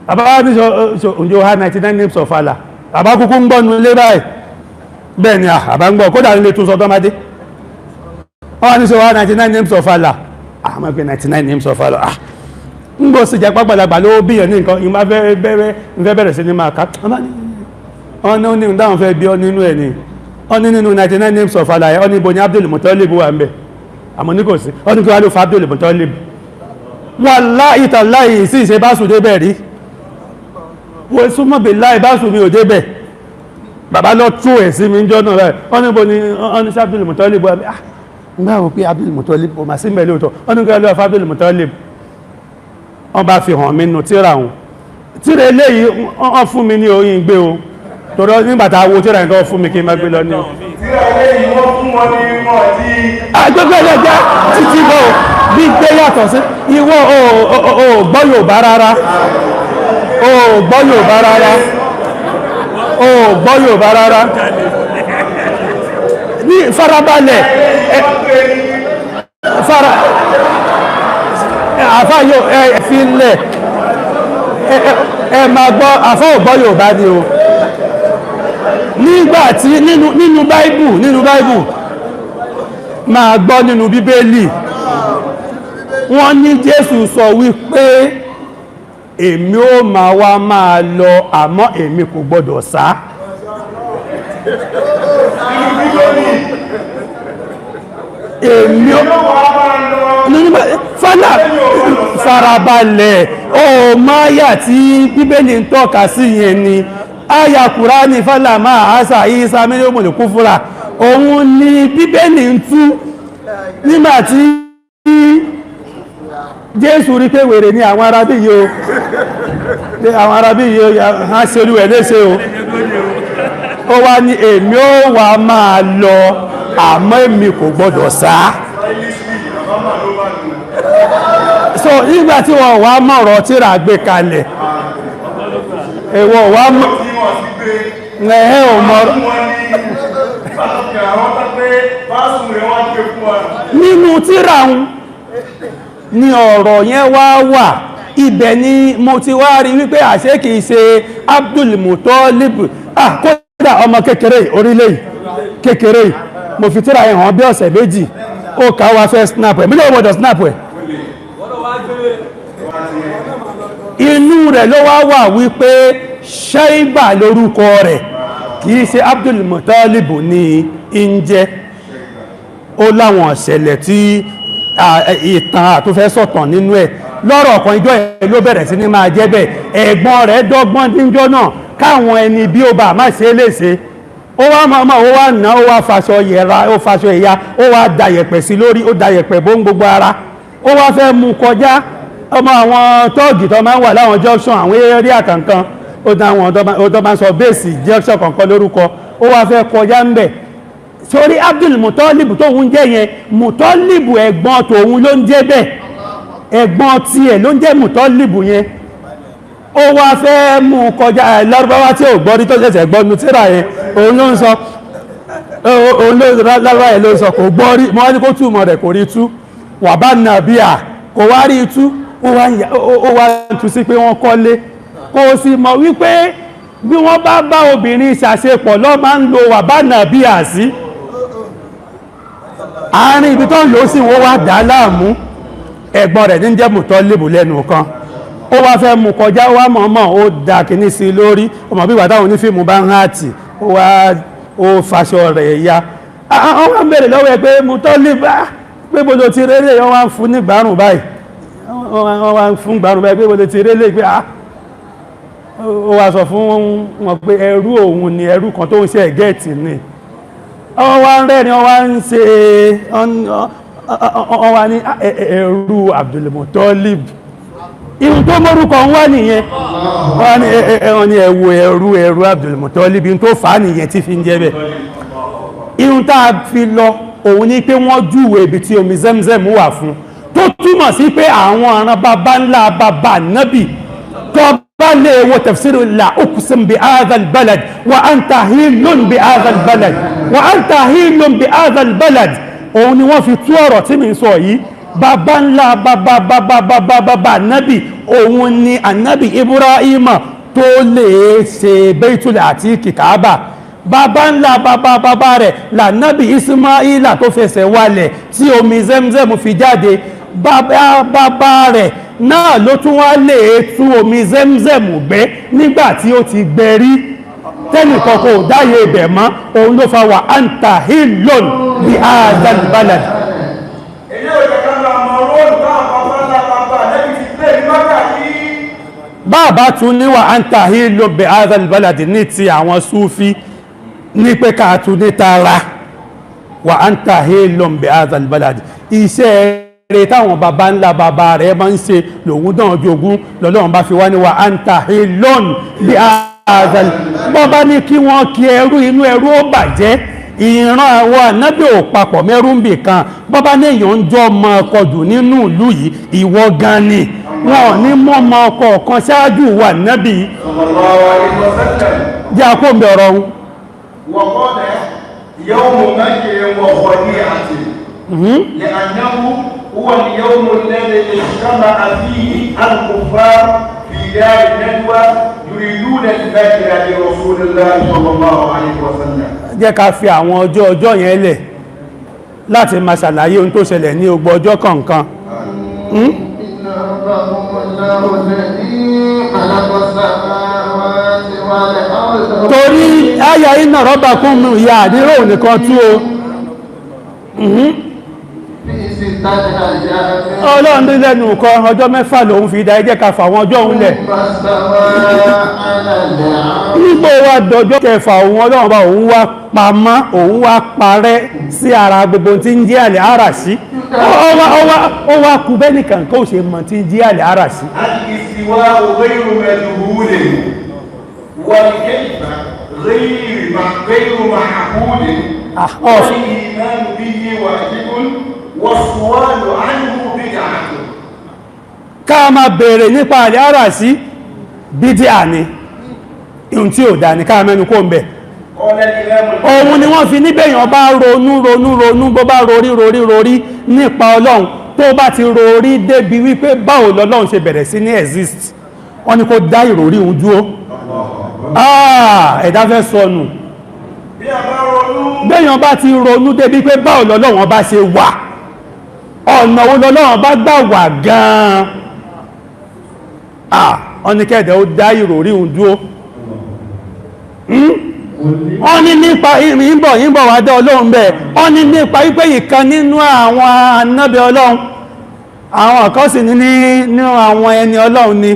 Bàbá wa ní sọ ǹjẹ́ o há 99 names of Allah? Bàbá kúkú ń gbọ́nu ilé báyìí. Bẹ́ẹ̀ ni àbá ń gbọ́, kódà nílé tún sọ tọ́mọdé. Wọ́n wá ní sọ wá 99 names of Allah. Ah, máa pe 99 names of Allah, ah, Ń gbọ́ sí jẹ́ pàgbàlagbà ló bíyàn ní nǹkan ìmá fẹ́ bẹ̀rẹ̀ sí ní máa ká. Wọ́n ní dáhùn fẹ́ bí ọ nínú ẹ̀ ni. Wọ́n ní nínú 99 names of Allah, wọ́n ní ibo ni Abdul Muttalib wà ń bẹ̀. Àmọ́ ní kò sí. Wọ́n ní kí wọ́n ló fa Abdul Muttalib. Wallahi tallahi sí ìṣe bá sùn débẹ̀ rí. Wọ́n súnmọ́ billahi bá sùn mi ò débẹ̀. Bàbá lọ tú ẹ̀ sí mi ń jọ́ náà báyìí. Wọ́n ní ibo ni wọ́n ní sí Abdul Muttalib wà ń bẹ̀. Ah, ń gbà wọ́n pé Abdul Muttalib kò mà sí ń bẹ̀ lóòótọ́. Wọ́n ní kí wọ́n ló fa Abdul Muttalib. Wọ́n bá fi hàn mí nù tíra wọn. Tíra eléyìí wọ́n fún mi ní oyin gbé o. Torí nígbà tá a wo tíra nǹkan fún mi kí n má gbé lọ ní o. Tíra eléyìí wọ́n fún wọn ní wọn tí. Agbègbè lè jẹ́ títí bọ̀ gbígbé yàtọ̀ sí ìwọ ò gbọ́ Yorùbá rárá. Ò gbọ́ Yorùbá rárá. Ò gbọ́ Yorùbá rárá. Ní farabalẹ̀ fara àfá yóò ẹ fi lẹ̀ ẹ máa gbọ́ àfá ò gbọ́ Yorùbá ni o. Nígbàtí nínú Báíbù nínú Báíbù máa gbọ́ nínú Bíbélì wọ́n ní Jésù sọ wípé èmi ó máa wá máa lọ àmọ́ èmi kò gbọ́dọ̀ sá. Èmi ó fọ́nà farabalẹ̀ ó máa yà tí Bíbélì ń tọ́ka sí yẹn ni àyà Kùránì fọ́nà máa àṣà ìsá mílíọ̀nù kú fúra òun ni Bíbélì ń tú nígbàtí Jésù rí pé wèrè ní àwọn arábí yìí o àwọn arábí yìí o á ṣe olú ẹ̀ léṣe o ó wá ní èmi ó wà máa lọ àmọ́ èmi kò gbọ́dọ̀ sá. So nígbà tí wọ́n wá mọ̀rọ̀ tíra gbé kalẹ̀ èwọ̀ wá mọ̀ ẹ̀hẹ́ ò mọ̀rọ̀ nínú tíra ń ní ọ̀rọ̀ yẹn wá wà ibẹ̀ ni mo ti wá rí wípé àṣé kìí ṣe Abdul Muttalib. Ah, kódà ọmọ kékeré orílẹ̀ kékeré mo fi tíra yẹn hàn bí ọ̀sẹ̀ méjì ó ká wá fẹ́ snap ẹ̀ mílíọ̀nù gbọ́dọ̀ snap ẹ̀. Inú rẹ̀ ló wá wà wípé Ṣáíbà lórúkọ rẹ̀ kìí ṣe Abdul Muttalib ní ìjẹ́. Ó láwọn ìṣẹ̀lẹ̀ tí ìtàn àtúnfẹ́ sọ̀tàn nínú ẹ̀ lọ́rọ̀ kan ìjọ ẹ̀ ló bẹ̀rẹ̀ sí ní máa jẹ́ bẹ́ẹ̀. Ẹ̀gbọ́n rẹ̀ dọ́gbọ́n níjọ́ náà káwọn ẹni bí ó bá má ṣe é léṣe ó wá máa ó wá ná ó wá faṣọ yẹra ó faṣọ ẹ̀yà ó wá da yẹ̀pẹ̀ sí lórí ó da yẹ̀pẹ̀ bó ń gbogbo ara ó wá fẹ́ mú kọjá ọmọ àwọn tọ́ọ̀gì tó máa ń wà láwọn junction àwọn area kankan ó dá àwọn tó máa ń sọ bẹ́ẹ̀sì junction kankan lórúkọ ó wá fẹ́ kọjá ń bẹ̀ sórí Abdul Muttalib tóun jẹ́ yẹn Muttalib ẹ̀gbọ́n tòun ló ń jẹ́ bẹ́ẹ̀ ẹ̀gbọ́n tiẹ̀ ló ń jẹ́ Muttalib yẹn ó wá fẹ́ mú kọjá lárúbáwá tí ò gbọ́ rí tó ṣẹ̀ṣẹ̀ gbọ́ nu tíra yẹn òun ló ń sọ òun ló lárúbáwá yẹn ló ń sọ kò gbọ́ rí mo wá ní kó túmọ̀ rẹ̀ kò rí tú wà bá nàbíà kò wá rí tú ó wá ń tú sí pé wọ́n kọ́lé kò sì mọ̀ wípé bí wọ́n bá bá obìnrin ṣàṣepọ̀ lọ́ máa ń lo wà bá nàbíà sí àárín ibi tó ń lò ó sì wọ́n wá dà á láàmú ẹ̀gbọ́n rẹ̀ ní jẹ́ Muttalib lẹ́nu kan ó wá fẹ́ mú kọjá ó wá mọ̀ọ́mọ̀ ó da kìíní sí lórí ọmọ bí ìgbà táwọn onífíìmù bá ń hàtì ó wá ó faṣọ rẹ̀ ya àwọn wá ń bèèrè lọ́wọ́ ẹ pé Muttalib pé bó ló ti rélé wọ́n wá ń fún ní gbárùn báyìí wọ́n wá ń fún gbárùn báyìí pé bó ló ti rélé pé ó wá sọ fún wọn pé ẹrú òun ni ẹrú kan tó ń ṣe ẹ̀gẹ́ẹ̀tì ni wọ́n wá ń rẹ́ni wọ́n wá ń ṣe wọ́n wá ní ẹrú Abdul Muttalib ihun tó mórúkọ ń wá nìyẹn wọ́n ní ẹwọ ẹrú ẹrú Abdul Muttalib ihun tó fà á nìyẹn tí fi ń jẹ́ bẹ́ẹ̀. Ihun tá a fi lọ òun ni pé wọ́n júwe ibi tí omi Zemzem wà fún tó túmọ̀ sí pé àwọn ọ̀ràn bàbá ńlá bàbá nábì tó bá lè wo tafsiru la uqsim bi hadha al-balad wa anta hillun bi hadha al-balad wa anta hillun bi hadha al-balad òun ni wọ́n fi tú ọ̀rọ̀ tí mi ń sọ yìí. Bàbá ńlá bàbá bàbá bàbá bàbá ànábì òun ni ànábì Ibrahima tó lè ṣe Baitul Atiq Kaaba. Bàbá ńlá bàbá bàbá rẹ̀ lànábì Ismaila tó fẹsẹ̀ walẹ̀ tí omi Zemzem fi jáde. Bàbá bàbá rẹ̀ Náà ló tún wá lè tún omi Zemzem gbẹ nígbà tí ó ti gbẹ rí, tẹ́nìkan kò dáyé ibẹ̀ mọ́. Òun ló fa wa anta hillun bi hadhal balad. Èyí ò jẹ́ ká máa mọ róòlù táwọn bàbá ńlá bàbá lẹ́bi ti gbé ní Mákà yìí. Bàbá tún ní wa anta hillun bi hadhal balad ní ti àwọn Súfí, ní pé ká tún ní tara wa anta hillun bi hadhal balad, iṣẹ́ rẹ̀ táwọn bàbá ńlá bàbá rẹ̀ máa ń ṣe lòun náà jogún, lọ́lọ́run bá fi wá ní wa anta hillun bi hadhal. Bọ́n bá ní kí wọ́n kí ẹrú, inú ẹrú ó bàjẹ́. Ìran àwọn ànábì ò papọ̀ mẹ́rú ń bì kan. Bọ́n bá ní èèyàn ń jọ ọmọ ọkọ jù nínú ìlú yìí, ìwọ gan ni wọn ò ní mọ́ ọmọ ọkọ kan ṣáájú wà nábì. Sallallahu alaihi wasallam. Jẹ́ àkóńbẹ̀ ọ̀rọ̀ ọ̀hún. وقال يوم مكر وخديعة لأنه هو اليوم الذي اجتمع فيه الكفار في دار الندوة يريدون المكر لرسول الله صلى الله عليه وسلم. Jẹ́ ká fi àwọn ọjọ́ ọjọ́ yẹn lẹ̀ láti máa ṣàlàyé ohun tó ṣẹlẹ̀ ní ogbó ọjọ́ kọ̀ọ̀kan. إن ربهم الله الذي خلق السماوات والأرض. Torí àyà iná rọ́bà kún mi ìyá àdírò nìkan tú o. في ستة أيام. Ọlọ́run ní lẹ́nu kan ọjọ́ 6 lòun fi dá, ẹ jẹ́ ká fà àwọn ọjọ́ òun lẹ̀. ثم استوى على العرش. Nígbò wá dọjọ́ kẹfà, òun Ọlọ́run bá òun wá pamọ́, òun wá parẹ́ sí ara gbogbo tí ń jẹ́ àlẹ́ ara sí. Ó wá kú bẹ́ẹ̀ nìkan kó ṣe mọ̀ tí ń jẹ́ àlẹ́ ara sí. الاستواء غير مجهول والكيف غير معقول. والإيمان به واجب والسؤال عنه بدعة. Ká máa béèrè nípa àlẹ́ ara sí bídíà ni, ihun tí ò dá ní ká mẹ́nu kó ń bẹ̀. قال الإمام Òun ni wọ́n fi níbẹ̀yàn bá ronú ronú ronú, bó bá rorí rorí rorí nípa Ọlọ́run, tó bá ti rorí débi wípé báwo lọ́lọ́run ṣe bẹ̀rẹ̀ sí ní exist, wọ́n ní kó dá ìròrí òun dúró. Ẹ̀dá fẹ́ sọnù. Bí a bá ronú, Bẹ́yàn bá ti ronú débi pé báwo lọ́lọ́run bá ṣe wà, ọ̀nà wo lọ́lọ́run bá gbà wà gan-an, wọ́n ní kẹ́ẹ̀dẹ̀ ó dá ìròrí òun dúró. Wọ́n ní nípa ìbọ̀ ìbọ̀ wà dá Ọlọ́run bẹ́ẹ̀. Wọ́n ní nípa wípé ìkan nínú àwọn ànábì Ọlọ́run, àwọn kan sì ní nínú àwọn ẹni Ọlọ́run ni,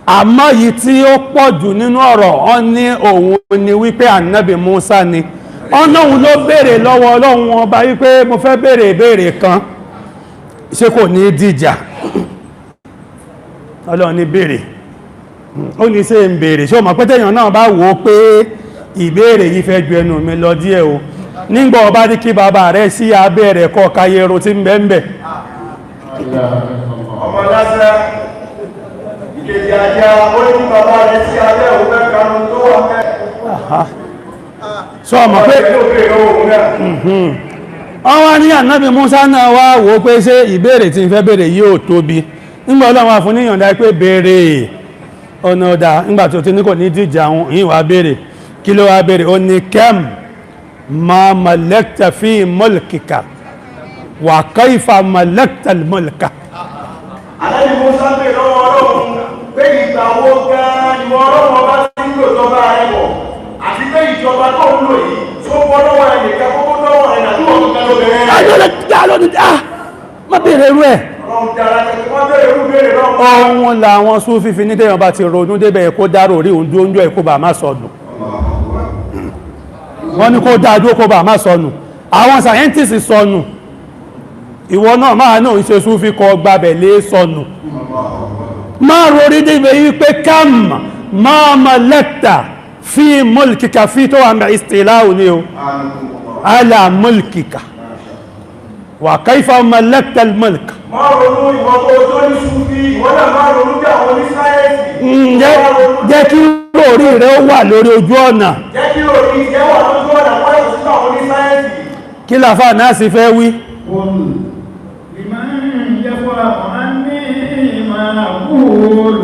àmọ́ yìí tí ó pọ̀ jù nínú ọ̀rọ̀, wọ́n ní òun ni wípé ànábì Musa ni. Wọ́n lóun ló béèrè lọ́wọ́ Ọlọ́run ọba wípé mo fẹ́ béèrè ìbéèrè kan, ṣé kò ní dìjà? Ọlọ́run ní béèrè. Ó ní ṣe ń béèrè, ṣé o mọ̀ pé tẹ́yàn náà bá wò ó pé ìbéèrè yìí fẹ́ ju ẹnu mi lọ díẹ̀ o, nígbà ọba ní kí bàbá rẹ̀ sí abẹ́ rẹ̀ kọ́ kayero tí ń bẹ ń bẹ̀. Ọmọ lásán ìkejì ajá, ó ní kí bàbá rẹ̀ sí abẹ́ òun fẹ́ kanu tó wà fẹ́. Sọ mọ̀ pé Ọ̀rẹ́ ló béèrè lọ́wọ́ òun náà. Wọ́n wá ní ànábì Musa náà wá wò ó pé ṣé ìbéèrè tí ń fẹ́ béèrè yìí ò tóbi. Nígbà Ọlọ́run wá fún níyànjú pé béèrè ọ̀nà ọ̀dà, nígbà tó ti ní kò ní díjà òun yìí wá béèrè. Kí ló wá béèrè? Ó ní kem ma malakta fi mulkika wa kaifa malakta al-mulka. Ànábì Musa béèrè lọ́wọ́ Ọlọ́run pé ìgbà wo gan-an ni Ọlọ́run ọba ti ń lò ìjọba rẹ̀ bọ̀, àti pé ìjọba tó ń lò yìí tó bọ́ lọ́wọ́ ẹ̀ nìkan kókó lọ́wọ́ rẹ̀ nàbí wọ́n kankan ló bẹ̀rẹ̀. Má béèrè irú ẹ̀. Ọlọ́run dára kẹ́kẹ́ wọ́n béèrè irú béèrè lọ́wọ́. Ohun làwọn Súfí fi ní téèyàn bá ti ronú débẹ̀ kó dárò rí òun dúró ń jọ ẹ̀kó bá má sọnù. Wọ́n ní kó dáa dúró kó bá má sọnù. Àwọn scientists sọnù, ìwọ náà máa náà ń ṣe Súfí kọ gbabẹ̀ lé sọnù. Máa rorí débẹ̀ wípé kam máa malakta fi mulkika, fi tó wà mẹ́ istilahu ni o ala mulkika wa kaifa malakta al-mulk. Má ronú ìwọ tó tó ní Súfí, ìwọ náà má ronú bí àwọn onísáyẹ́ǹsì. Jẹ́ kí lórí rẹ̀ ó wà lórí ojú ọ̀nà. Jẹ́ kí lórí jẹ́ wà lójú ọ̀nà wọ́n yàtọ̀ sí àwọn onísáyẹ́ǹsì. Kí làfà náà sì fẹ́ wí? قل لمن يفرح عني ما أقول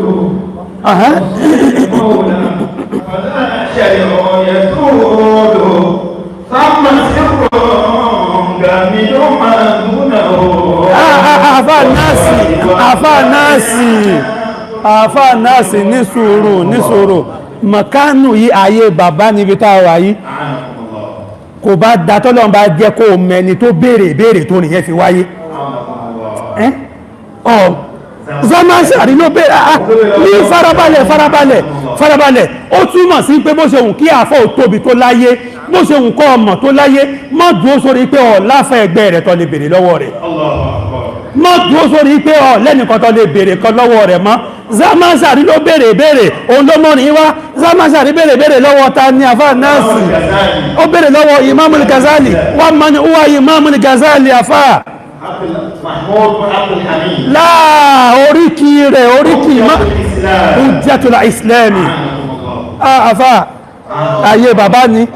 قولا فلا شيء يطول ثم سر جامد ما دونه. Àfáà náàsì, àfáà náàsì, ní sùúrù, ní sùúrù. Mọ̀kánù yìí, ayé bàbá níbi tá a wà yìí, kò bá da tọ́lọ́run bá jẹ́ kó mẹni tó béèrè ìbéèrè tó nìyẹn fi wáyé. Ẹ́ ọ̀ Zamashari ló béèrè. Ah, ní farabalẹ̀, farabalẹ̀, farabalẹ̀. Ó túmọ̀ sí pé bó ṣe wù kí àfọ́ ò tóbi tó láyé, bó ṣe wù kọ́ ọmọ tó láyé, má dúró sórí pé ọ̀ láfẹ́ ẹgbẹ́ rẹ̀ tó lè béèrè lọ́wọ́ rẹ̀. Má dúró sórí pé ọ̀ lẹ́nìkan tó lè béèrè kan lọ́wọ́ rẹ̀ mọ́. Zamashari ló béèrè béèrè, òun ló mọ́rin wá. Zamashari béèrè béèrè lọ́wọ́ ta ni? Àfáà náàsì, ó béèrè lọ́wọ́ Imamul Ghazali. Wọ́n mọ́ ni wá Imamul Ghazali, àfáà. Mahmoud Abdul Hamid. Láà, oríkì rẹ̀, oríkì Hujjatul Islami. Àfáà, ayé bàbá ni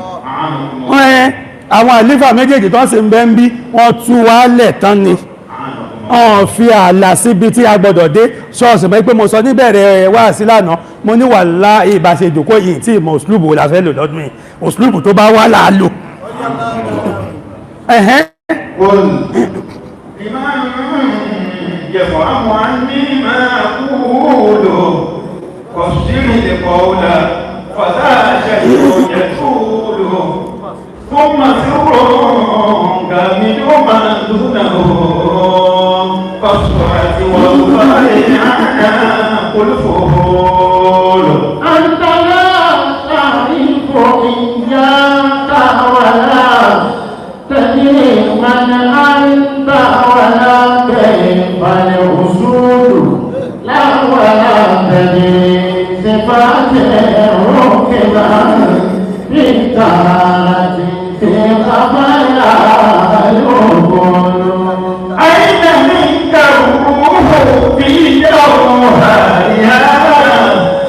wọ́n ẹ́. Àwọn àlífà méjèèjì tó ń sì ń bẹ́ ń bí, wọ́n tú wálẹ̀ tán ni, wọ́n fi ààlà síbi tí a gbọ́dọ̀ dé. Ṣọ́ọ̀ṣì mọ́ pé mo sọ níbẹ̀rẹ̀ wá sí lánàá, mo ní wàhálà ìbáṣe ìjòkó yìí tí ìmọ̀ òṣùlùbù la fẹ́ lò lọ́dún yìí. Òṣùlùbù tó bá wà láà lò. Ẹ̀hẹ́n. قل لمن يفهم عني ما أقول قصر القول فلا شيء يطول ثم سر كامل ما دونه فالسرعة والله عناق الفهول. أنت لا تعرف إياك ولا تدري من أنت ولا كيف الأصول، لا ولا تدري صفات ركبا بالتارة في خفايا العقول. أين منك الروح في جوهرها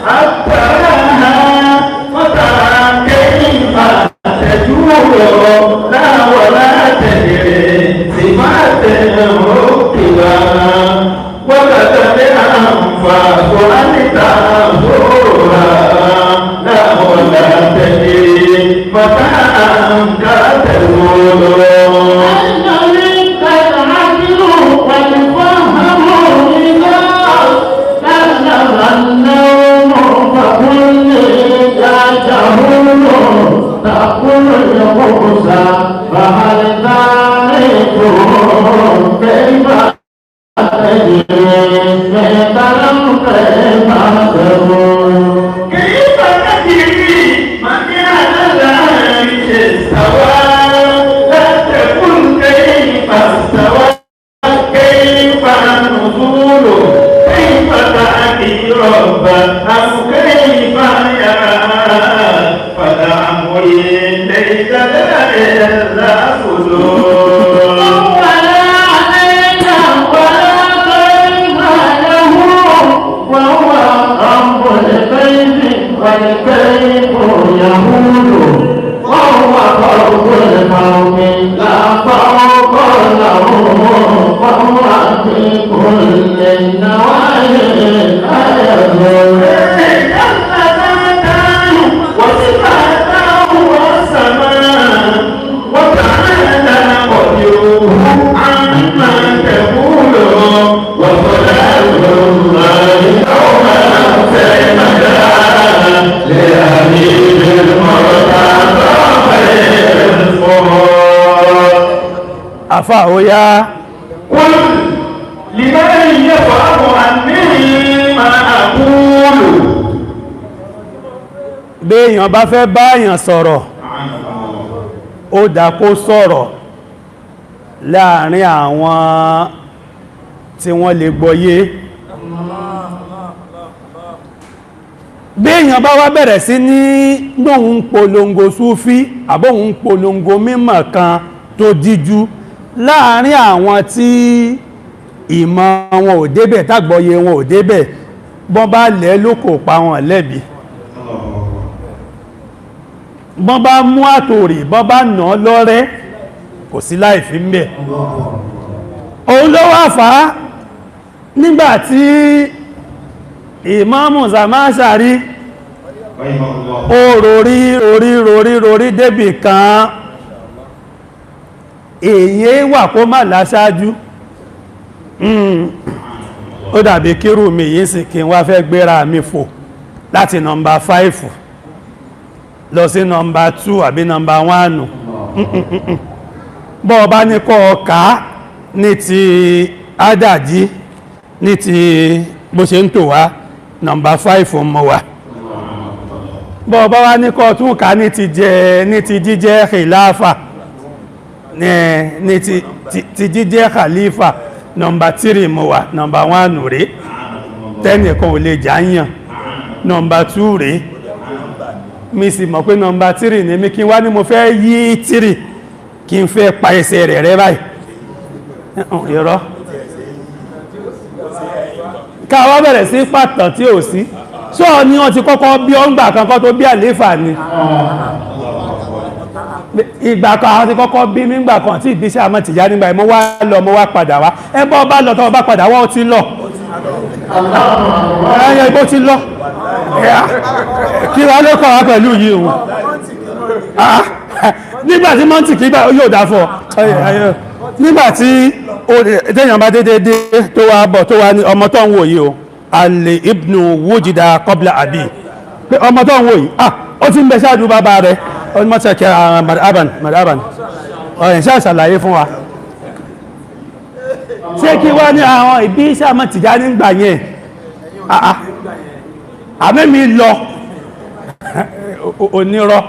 حتىها وترى كيف تجول، لا ولا تدري صفات ركبا وكتب الأنفاس أن تزورها، لا ولا تدري متى أنت تزول. أين منك العدل والفهم إذا كلم النوم؟ فقل لي يا جهول، تأكل الخبز فهل تعرفه؟ كيف تجري كلام كيف تقول؟ كيف تدري من على العرش استوى؟ لا تقل كيف استوى، كيف النزول، كيف تأتي ربا أو كيف يرى؟ فلعمري ليس لنا إلا فضول. ولا علينا ولا كيف له، وهو رب الكيف والكيف يهول، وهو فوق الفوق لا فوق له، وهو في كل النواحي لا يزول. وصفاته والسماء وتعالى قدره عما تقول، وصلاة الله يوما سرمدا لأمير المرتضى خير الفرات. Àfáà, ó yá. قل لمن يفهم عني ما أقول. Béèyàn bá fẹ́ báyàn sọ̀rọ̀, ó dá kó sọ̀rọ̀ láàrin àwọn tí wọ́n lè gbọ́yé. Béèyàn bá wá bẹ̀rẹ̀ sí ní lóhun polongo súfí àbóhun polongo mímọ̀ kan tó díjú láàrin àwọn tí ìmọ̀ wọn ò débẹ̀, tágbọ́yé wọn ò débẹ̀, bọ́n bá lẹ́ lókò pa wọn lẹ́bi, bọ́n bá mú àtòrì, bọ́n bá nà án lọ́rẹ́, kò sí láìfí ń bẹ̀. Òun ló wà fà á nígbàtí Ìmáàmù Zamashari ó rorí rorí rorí rorí débì kan. Èyí wà kó má láṣáájú. Ó dàbí kírù mi yìí sì kí n wá fẹ́ gbéra mi fò láti nọmbà 5 lọ sí nọmbà 2 àbí nọmbà 1. Bọ́ ọba ní kọ́ ọ̀ká ní ti ádàjí, ní ti bó ṣe ń tò wá, nọmbà 5 mọ́ wá. Bọ́ ọba wá ní kọ́ tún ká ní ti jẹ, ní ti jíjẹ́ khilafa, ní ti jíjẹ́ khalifa, nọmbà 3 mọ́ wá. Nọmbà 1 rèé tẹ́nìkan ò lè jáyàn, nọmbà 2 rèé. Mi sì mọ̀ pé nọmbà 3 ní mi, kí wá ní mo fẹ́ yí 3 kí n fẹ́ pa ẹsẹ̀ rẹ̀ rẹ́ báyìí. Irọ́, káwọ́ bẹ̀rẹ̀ sí pàtàn tí ò sí. Sọ ni wọ́n ti kọ́kọ́ bí ọ́ngbà kankan tó bí àléfà ni. Ìgbà kan àwọn ti kọ́kọ́ bí nígbà kan tí ìgbésẹ̀ àmọ́ tìyá nígbà mo wá lọ, mo wá padà wá. Ẹ bọ́ bá lọ, tọ́ bá padà wá, ó ti lọ. Ẹyẹ igbó ti lọ. Kí wá ló kọ́ wá pẹ̀lú yìí o? Nígbà tí mọ́ǹtì kí yóò dá fọ́. Nígbà tí téèyàn bá dédé dé tó wá bọ̀ tó wá ní ọmọ tó ń wò yìí o, alẹ́ ibnu wujida qabla abi, pé ọmọ tó ń wò yìí, ah, ó ti ń bẹ ṣáájú bàbá rẹ̀. Ọmọ tẹ̀kẹ́ madaban madaban ọ̀rìn ṣáà ṣàlàyé fún wa. Ṣé kí wá ní àwọn ìbí sàmọ́ tìjà nígbà yẹn? Àmẹ́mi lọ onírọ́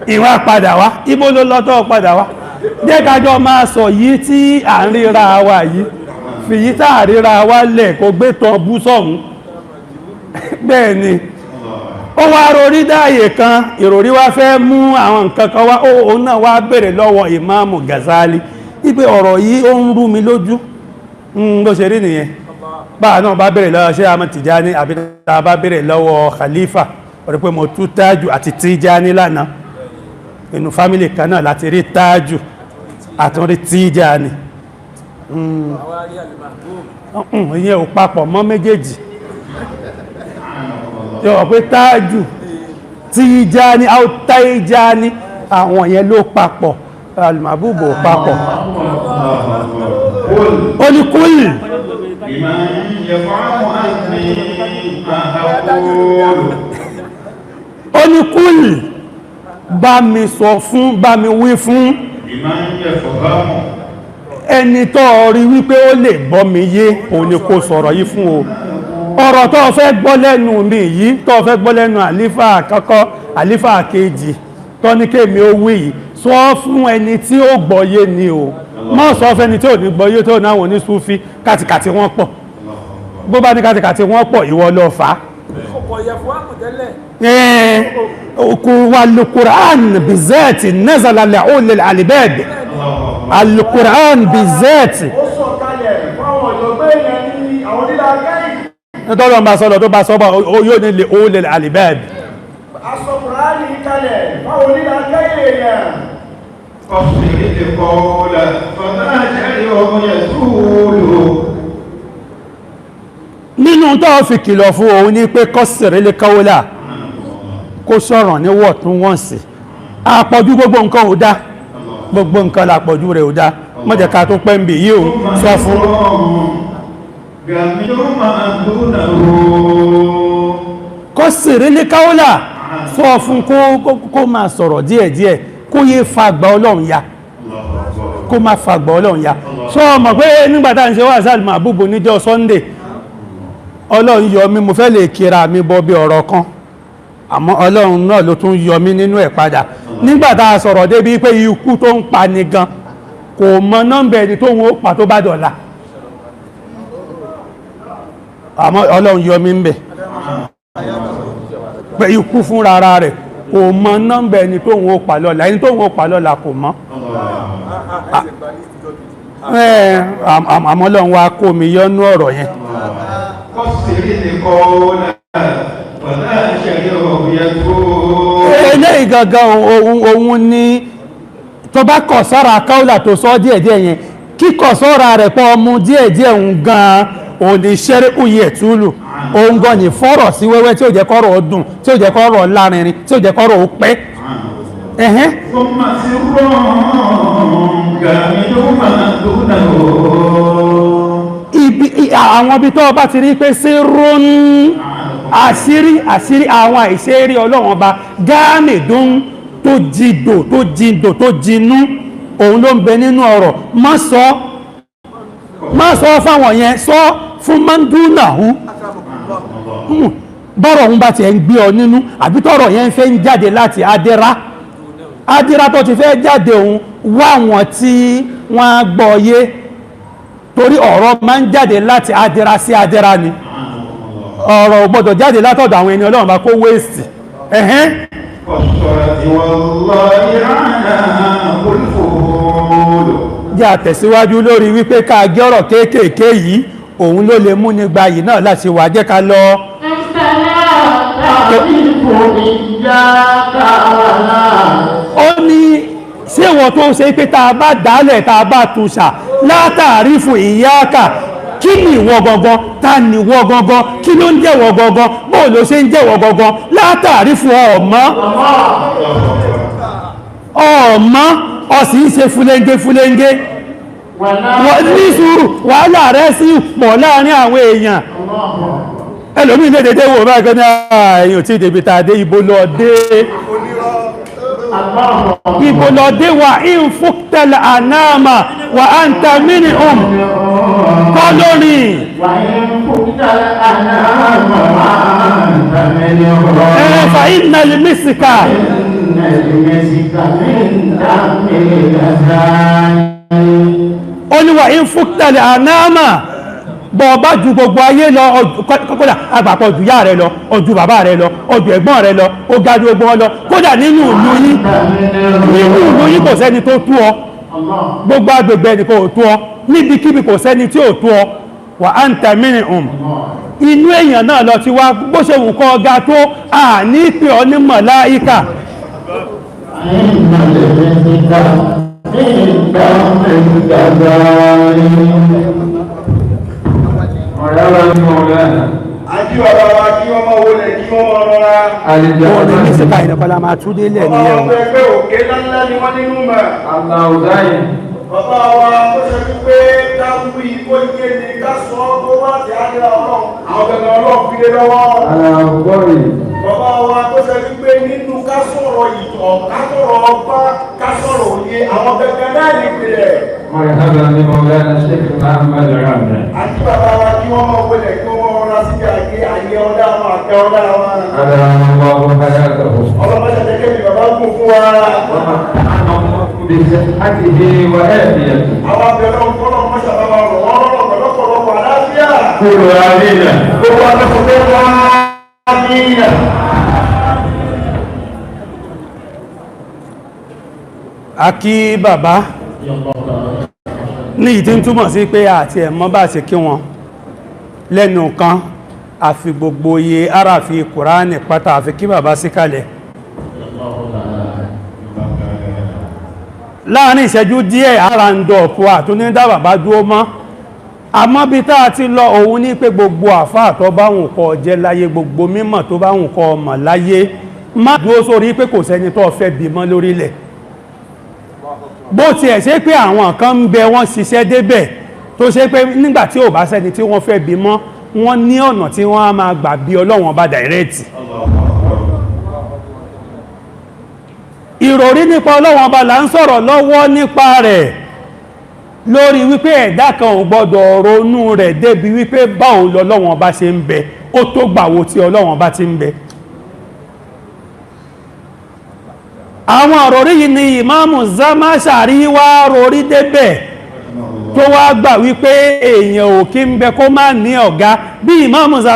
ìwà padà wá. Ibo ló lọ́tọ́ padà wá? Jẹ́ kájọ máa sọ yìí tí à ń ríra wa yìí, fi yìí tá à ríra wa lẹ̀ kó gbé tán bú sọ̀hún. Bẹ́ẹ̀ ni ó wá rorí dáàyè kan, ìròrí wá fẹ́ mú àwọn nǹkan kan wá. Òun náà wá béèrè lọ́wọ́ Ìmáàmù Gazali wípé ọ̀rọ̀ yìí ó ń rú mi lójú. Bó ṣe rí nìyẹn. Báà náà bá béèrè lọ́wọ́ ṣé àmọ́ Tìjání, àbí tá a bá béèrè lọ́wọ́ Khalifa, ó rí pé mo tú Tájù àti Tìjání lánàá. Inú fámílì kan náà láti rí Tájù àtúnrí Tìjání. Ìyẹn ò papọ̀ mọ́ méjèèjì. Yóò pé Tájù, Tìjání, Àwòtáìjání, àwọn yẹn ló papọ̀, alùmàbúbò papọ̀. Ó ní kúlì. Ó ní kúlì, bá mi sọ fún, bá mi wí fún ẹni tó rí wípé ó lè gbọ́ mi yé, òun ni kó sọ̀rọ̀ yìí fún o. Ọ̀rọ̀ tó fẹ́ gbọ́ lẹ́nu mi yìí, tó fẹ́ gbọ́ lẹ́nu àlífà àkọ́kọ́, àlífà kejì, tó ní kémi ó wí yìí, sọ fún ẹni tí ó gbọ́ yé ni o. Má sọ fún ẹni tí ò ní gbọ́ yé, tó náwọn ní Súfí kàtìkàtì wọ́n pọ̀. Bó bá ní kàtìkàtì wọ́n pọ̀, ìwọ ló fà á. Al-Qur'an bizati nazala li'ulil albab. Al-Qur'an bizati. Ó sọ̀kalẹ̀ fáwọn ọ̀jọ̀gbọ́n èèyàn ní àwọn onílàákàyè. Nítorí ọmọ sọ́lọ̀ tó bá sọ́bà yóò ní lè ulil albab. Aṣọ Kùránì kalẹ̀ fáwọn onílàákàyè èèyàn. Nínú tó fi kìlọ̀ fún òun ní pé kọ́sìrì lè kọ́wọ́lá, kó sọ̀rọ̀ ní wọ̀túnwọ̀nsì. Àpọ̀jù gbogbo nǹkan ò dá, gbogbo nǹkan làpọ̀jù rẹ̀ ò dá. Má jẹ́ ká tó pẹ́ ń bì yí o, sọ fún. Kọ́sìrì lè kọ́wọ́lá, sọ fún kó máa sọ̀rọ̀ díẹ̀díẹ̀, kó yé fagbà Ọlọ́run ya, kó má fagbà Ọlọ́run ya. Sọ mọ̀ pé nígbàtà ń ṣe wà sáà Màbúbù níjọ́ Sunday, Ọlọ́run yọ mí, mo fẹ́ lè kíra mi bọ́ bí ọ̀rọ̀ kan, àmọ́ Ọlọ́run náà ló tún yọ mí nínú ẹ̀ padà. Nígbàtà sọ̀rọ̀ débi pé ikú tó ń pa ni gan kò mọ nọ́mbà ẹni tó ń pa tó bá dọ̀la, àmọ́ Ọlọ́run yọ mí ń bẹ̀ pé ikú fúnra ara rẹ̀ kò mọ nọ́mbà ẹni tó ń pa lọ́la, ẹni tó ń pa lọ́la kò mọ̀. Àmọ́ Ọlọ́run wá kó mi yọ́nú ọ̀rọ̀ yẹn. Eléyìí gangan òun ni tó bá kọ̀ sọ́ra káúlà tó sọ díẹ̀díẹ̀ yẹn, kíkọ̀ sọ́ra rẹ̀ pọ̀ ọmú díẹ̀díẹ̀ òun gan òun ni ṣẹ́rí uyè túlù, òun gan ni fọ́rọ̀ sí wẹ́wẹ́ tí ó jẹ́ kọ́rọ̀ dùn, tí ó jẹ́ kọ́rọ̀ lárinrin, tí ó jẹ́ kọ́rọ̀ ó pẹ́. Ibi àwọn ibi tó bá ti rí pé sí rún àṣírí, àṣírí àwọn àìṣeérí Ọlọ́run Ọba gáàmìdún tó jìdò, tó jìndò, tó jinú, òun ló ń bẹ nínú ọ̀rọ̀. Má sọ, má sọ fáwọn yẹn, sọ fún mandúnàhú. Bọ́rọ̀ òun bá tiẹ̀ ń gbé ọ nínú, àbí tọ́rọ̀ yẹn fẹ́ ń jáde láti adéra, adéra tó ti fẹ́ jáde, òun wá wọn tí wọ́n á gbọ́ yé, torí ọ̀rọ̀ máa ń jáde láti adéra sí adéra ni. Ọ̀rọ̀ ò gbọ́dọ̀ jáde látọ̀dọ̀ àwọn ẹni Ọlọ́run bá kó wéèsì ẹ̀hẹ́n. قصرت والله عناه الفهول. Jẹ́ àtẹ̀síwájú lórí wípé ká gé ọ̀rọ̀ kéékèèké yìí, òun ló lè múni gba yìí náà láti wà. Jẹ́ ká lọ. لا تعرف إياك ولا Ó ní ṣé wọ́n tó ṣe pé tá a bá dálẹ̀, tá a bá túnṣà látàrí fún ìyáàkà, kí ni ìwọ gangan? Ta ni ìwọ gangan? Kí ló ń jẹ́wọ́ gangan? Bóò ló ṣe ń jẹ́wọ́ gangan? Látàrí fún ọmọ ọmọ ọ̀sì ń ṣe fúlẹ́ńgé fúlẹ́ńgé. ولا Ní sùúrù, wàhálà rẹ̀ sí pọ̀ láàrin àwọn èèyàn. Ẹlòmíì lè dédé wò báyìí kan ní ààyè ò tí ì débi tá a dé. Ibo lọ dé? Ibo lọ dé? Wà in fúktẹ̀lẹ̀ ànáàmà wà á ń ta mini um kọ́ lórí. وإن كنت الأنام وأنت منهم. Ẹ̀fà ìnàlì mísìkà. إن المسك من دم الغزال. Ó ní wà in fúktẹ̀lẹ̀ ànáàmà, bọ̀ bá ju gbogbo ayé lọ, kódà àgbàpọ̀ ju yá rẹ lọ, ojú bàbá rẹ lọ, ojú ẹ̀gbọ́n rẹ lọ, ó ga ju gbogbo wọn lọ. Kódà nínú ìlú yín, nínú ìlú yín, kò sẹ́ni tó tú ọ. Gbogbo agbègbè ẹnìkan ò tó ọ, níbikíbi kò sẹ́ni tí ò tó ọ. Wà á ń tẹ̀mí um inú èèyàn náà lọ ti wá. Bó ṣe wù kọ́ ọ̀gá tó, àní pé ọ ní màláíkà. إن المسك من دم الغزال. مرحبا مولانا. Àjí bàbá wa, kí wọ́n máa wọlé, kí wọ́n máa rọra. Òun ní الجمال. mísíkà ìdẹ́kọ́lá máa tú délẹ̀ Bàbá nìyẹn wa o. fẹ́ pé òkè ńláńlá ni wọ́n nínú mọ̀. الأوزاعي. Bàbá wa tó ṣe wípé ká wí kó yé ni, ká sọ ọ́ kó wá ti ájá Ọlọ́run, àwọn gangan Ọlọ́run fi lé lọ́wọ́. الأخضري. Bàbá wa tó ṣe wípé nínú ká sọ̀rọ̀ ìtàn, ká sọ̀rọ̀ ọgbọ́n, ká sọ̀rọ̀ òye, àwọn gangan náà nípìnlẹ̀. مرحبا بمولانا الشيخ محمد عامر. Àti bàbá wa, kí wọ́n máa wọlé, kí wọ́n rọra síbi àgé àyè ọ̀dá wọn, àgbẹ̀ ọ̀dá wọn. أدام الله حياته. Ọlọ́mọdé jẹ́ kí bàbá kún fún wa. ومتعنا الله بصحته وعافيته. Àwọn abẹ́rẹ́ ọ̀pọ̀lọpọ̀ mọ́ṣáláwá rọ̀ wọ́n rọ̀rọ̀ pẹ̀lọ́pọ̀lọpọ̀ àlàáfíà. قولوا آمين. Gbogbo akẹ́kọ̀ọ́ wá ní. A kí bàbá ní ìdí ń túmọ̀ sí pé àti ẹ̀mọ́ bá ṣe kí wọn lẹ́nu kan, àfi gbogbo iye ara fi Kùránì pátá àfi kí bàbá sí kalẹ̀ láàrin ìṣẹ́jú díẹ̀. Ara ń dọ̀pọ̀ àtúndá bàbá dúró mọ́. Àmọ́ bí tá a ti lọ, òun ní pé gbogbo àfáà tó bá wùn kó jẹ́ láyé, gbogbo mímọ̀ tó bá wùn kó mọ̀ láyé, má dúró sórí pé kò sẹ́ni tó fẹ́ bímọ lórílẹ̀. Bó tiẹ̀ ṣe pé àwọn kan ń bẹ, wọ́n ṣiṣẹ́ débẹ̀, tó ṣe pé nígbà tí ò bá sẹ́ni tí wọ́n fẹ́ bímọ, wọ́n ní ọ̀nà tí wọ́n á máa gbà bí Ọlọ́wọ́n bá direct. Ìròrí nípa Ọlọ́wọ́n ọba là ń sọ̀rọ̀ lọ́wọ́ nípa rẹ̀, lórí wípé ẹ̀dá kan ò gbọ́dọ̀ ronú rẹ̀ débi wípé báwo lọ́lọ́wọ́n ọba ṣe ń bẹ, ó tó gbàwo tí Ọlọ́wọ́n ọba ti ń bẹ. Àwọn òròrí yìí ni Ìmáàmù Zamashari wá rorí débẹ̀, tó wá gbà wípé èèyàn ò kí ń bẹ kó má ní ọ̀gá bí Ìmáàmù Zamashari.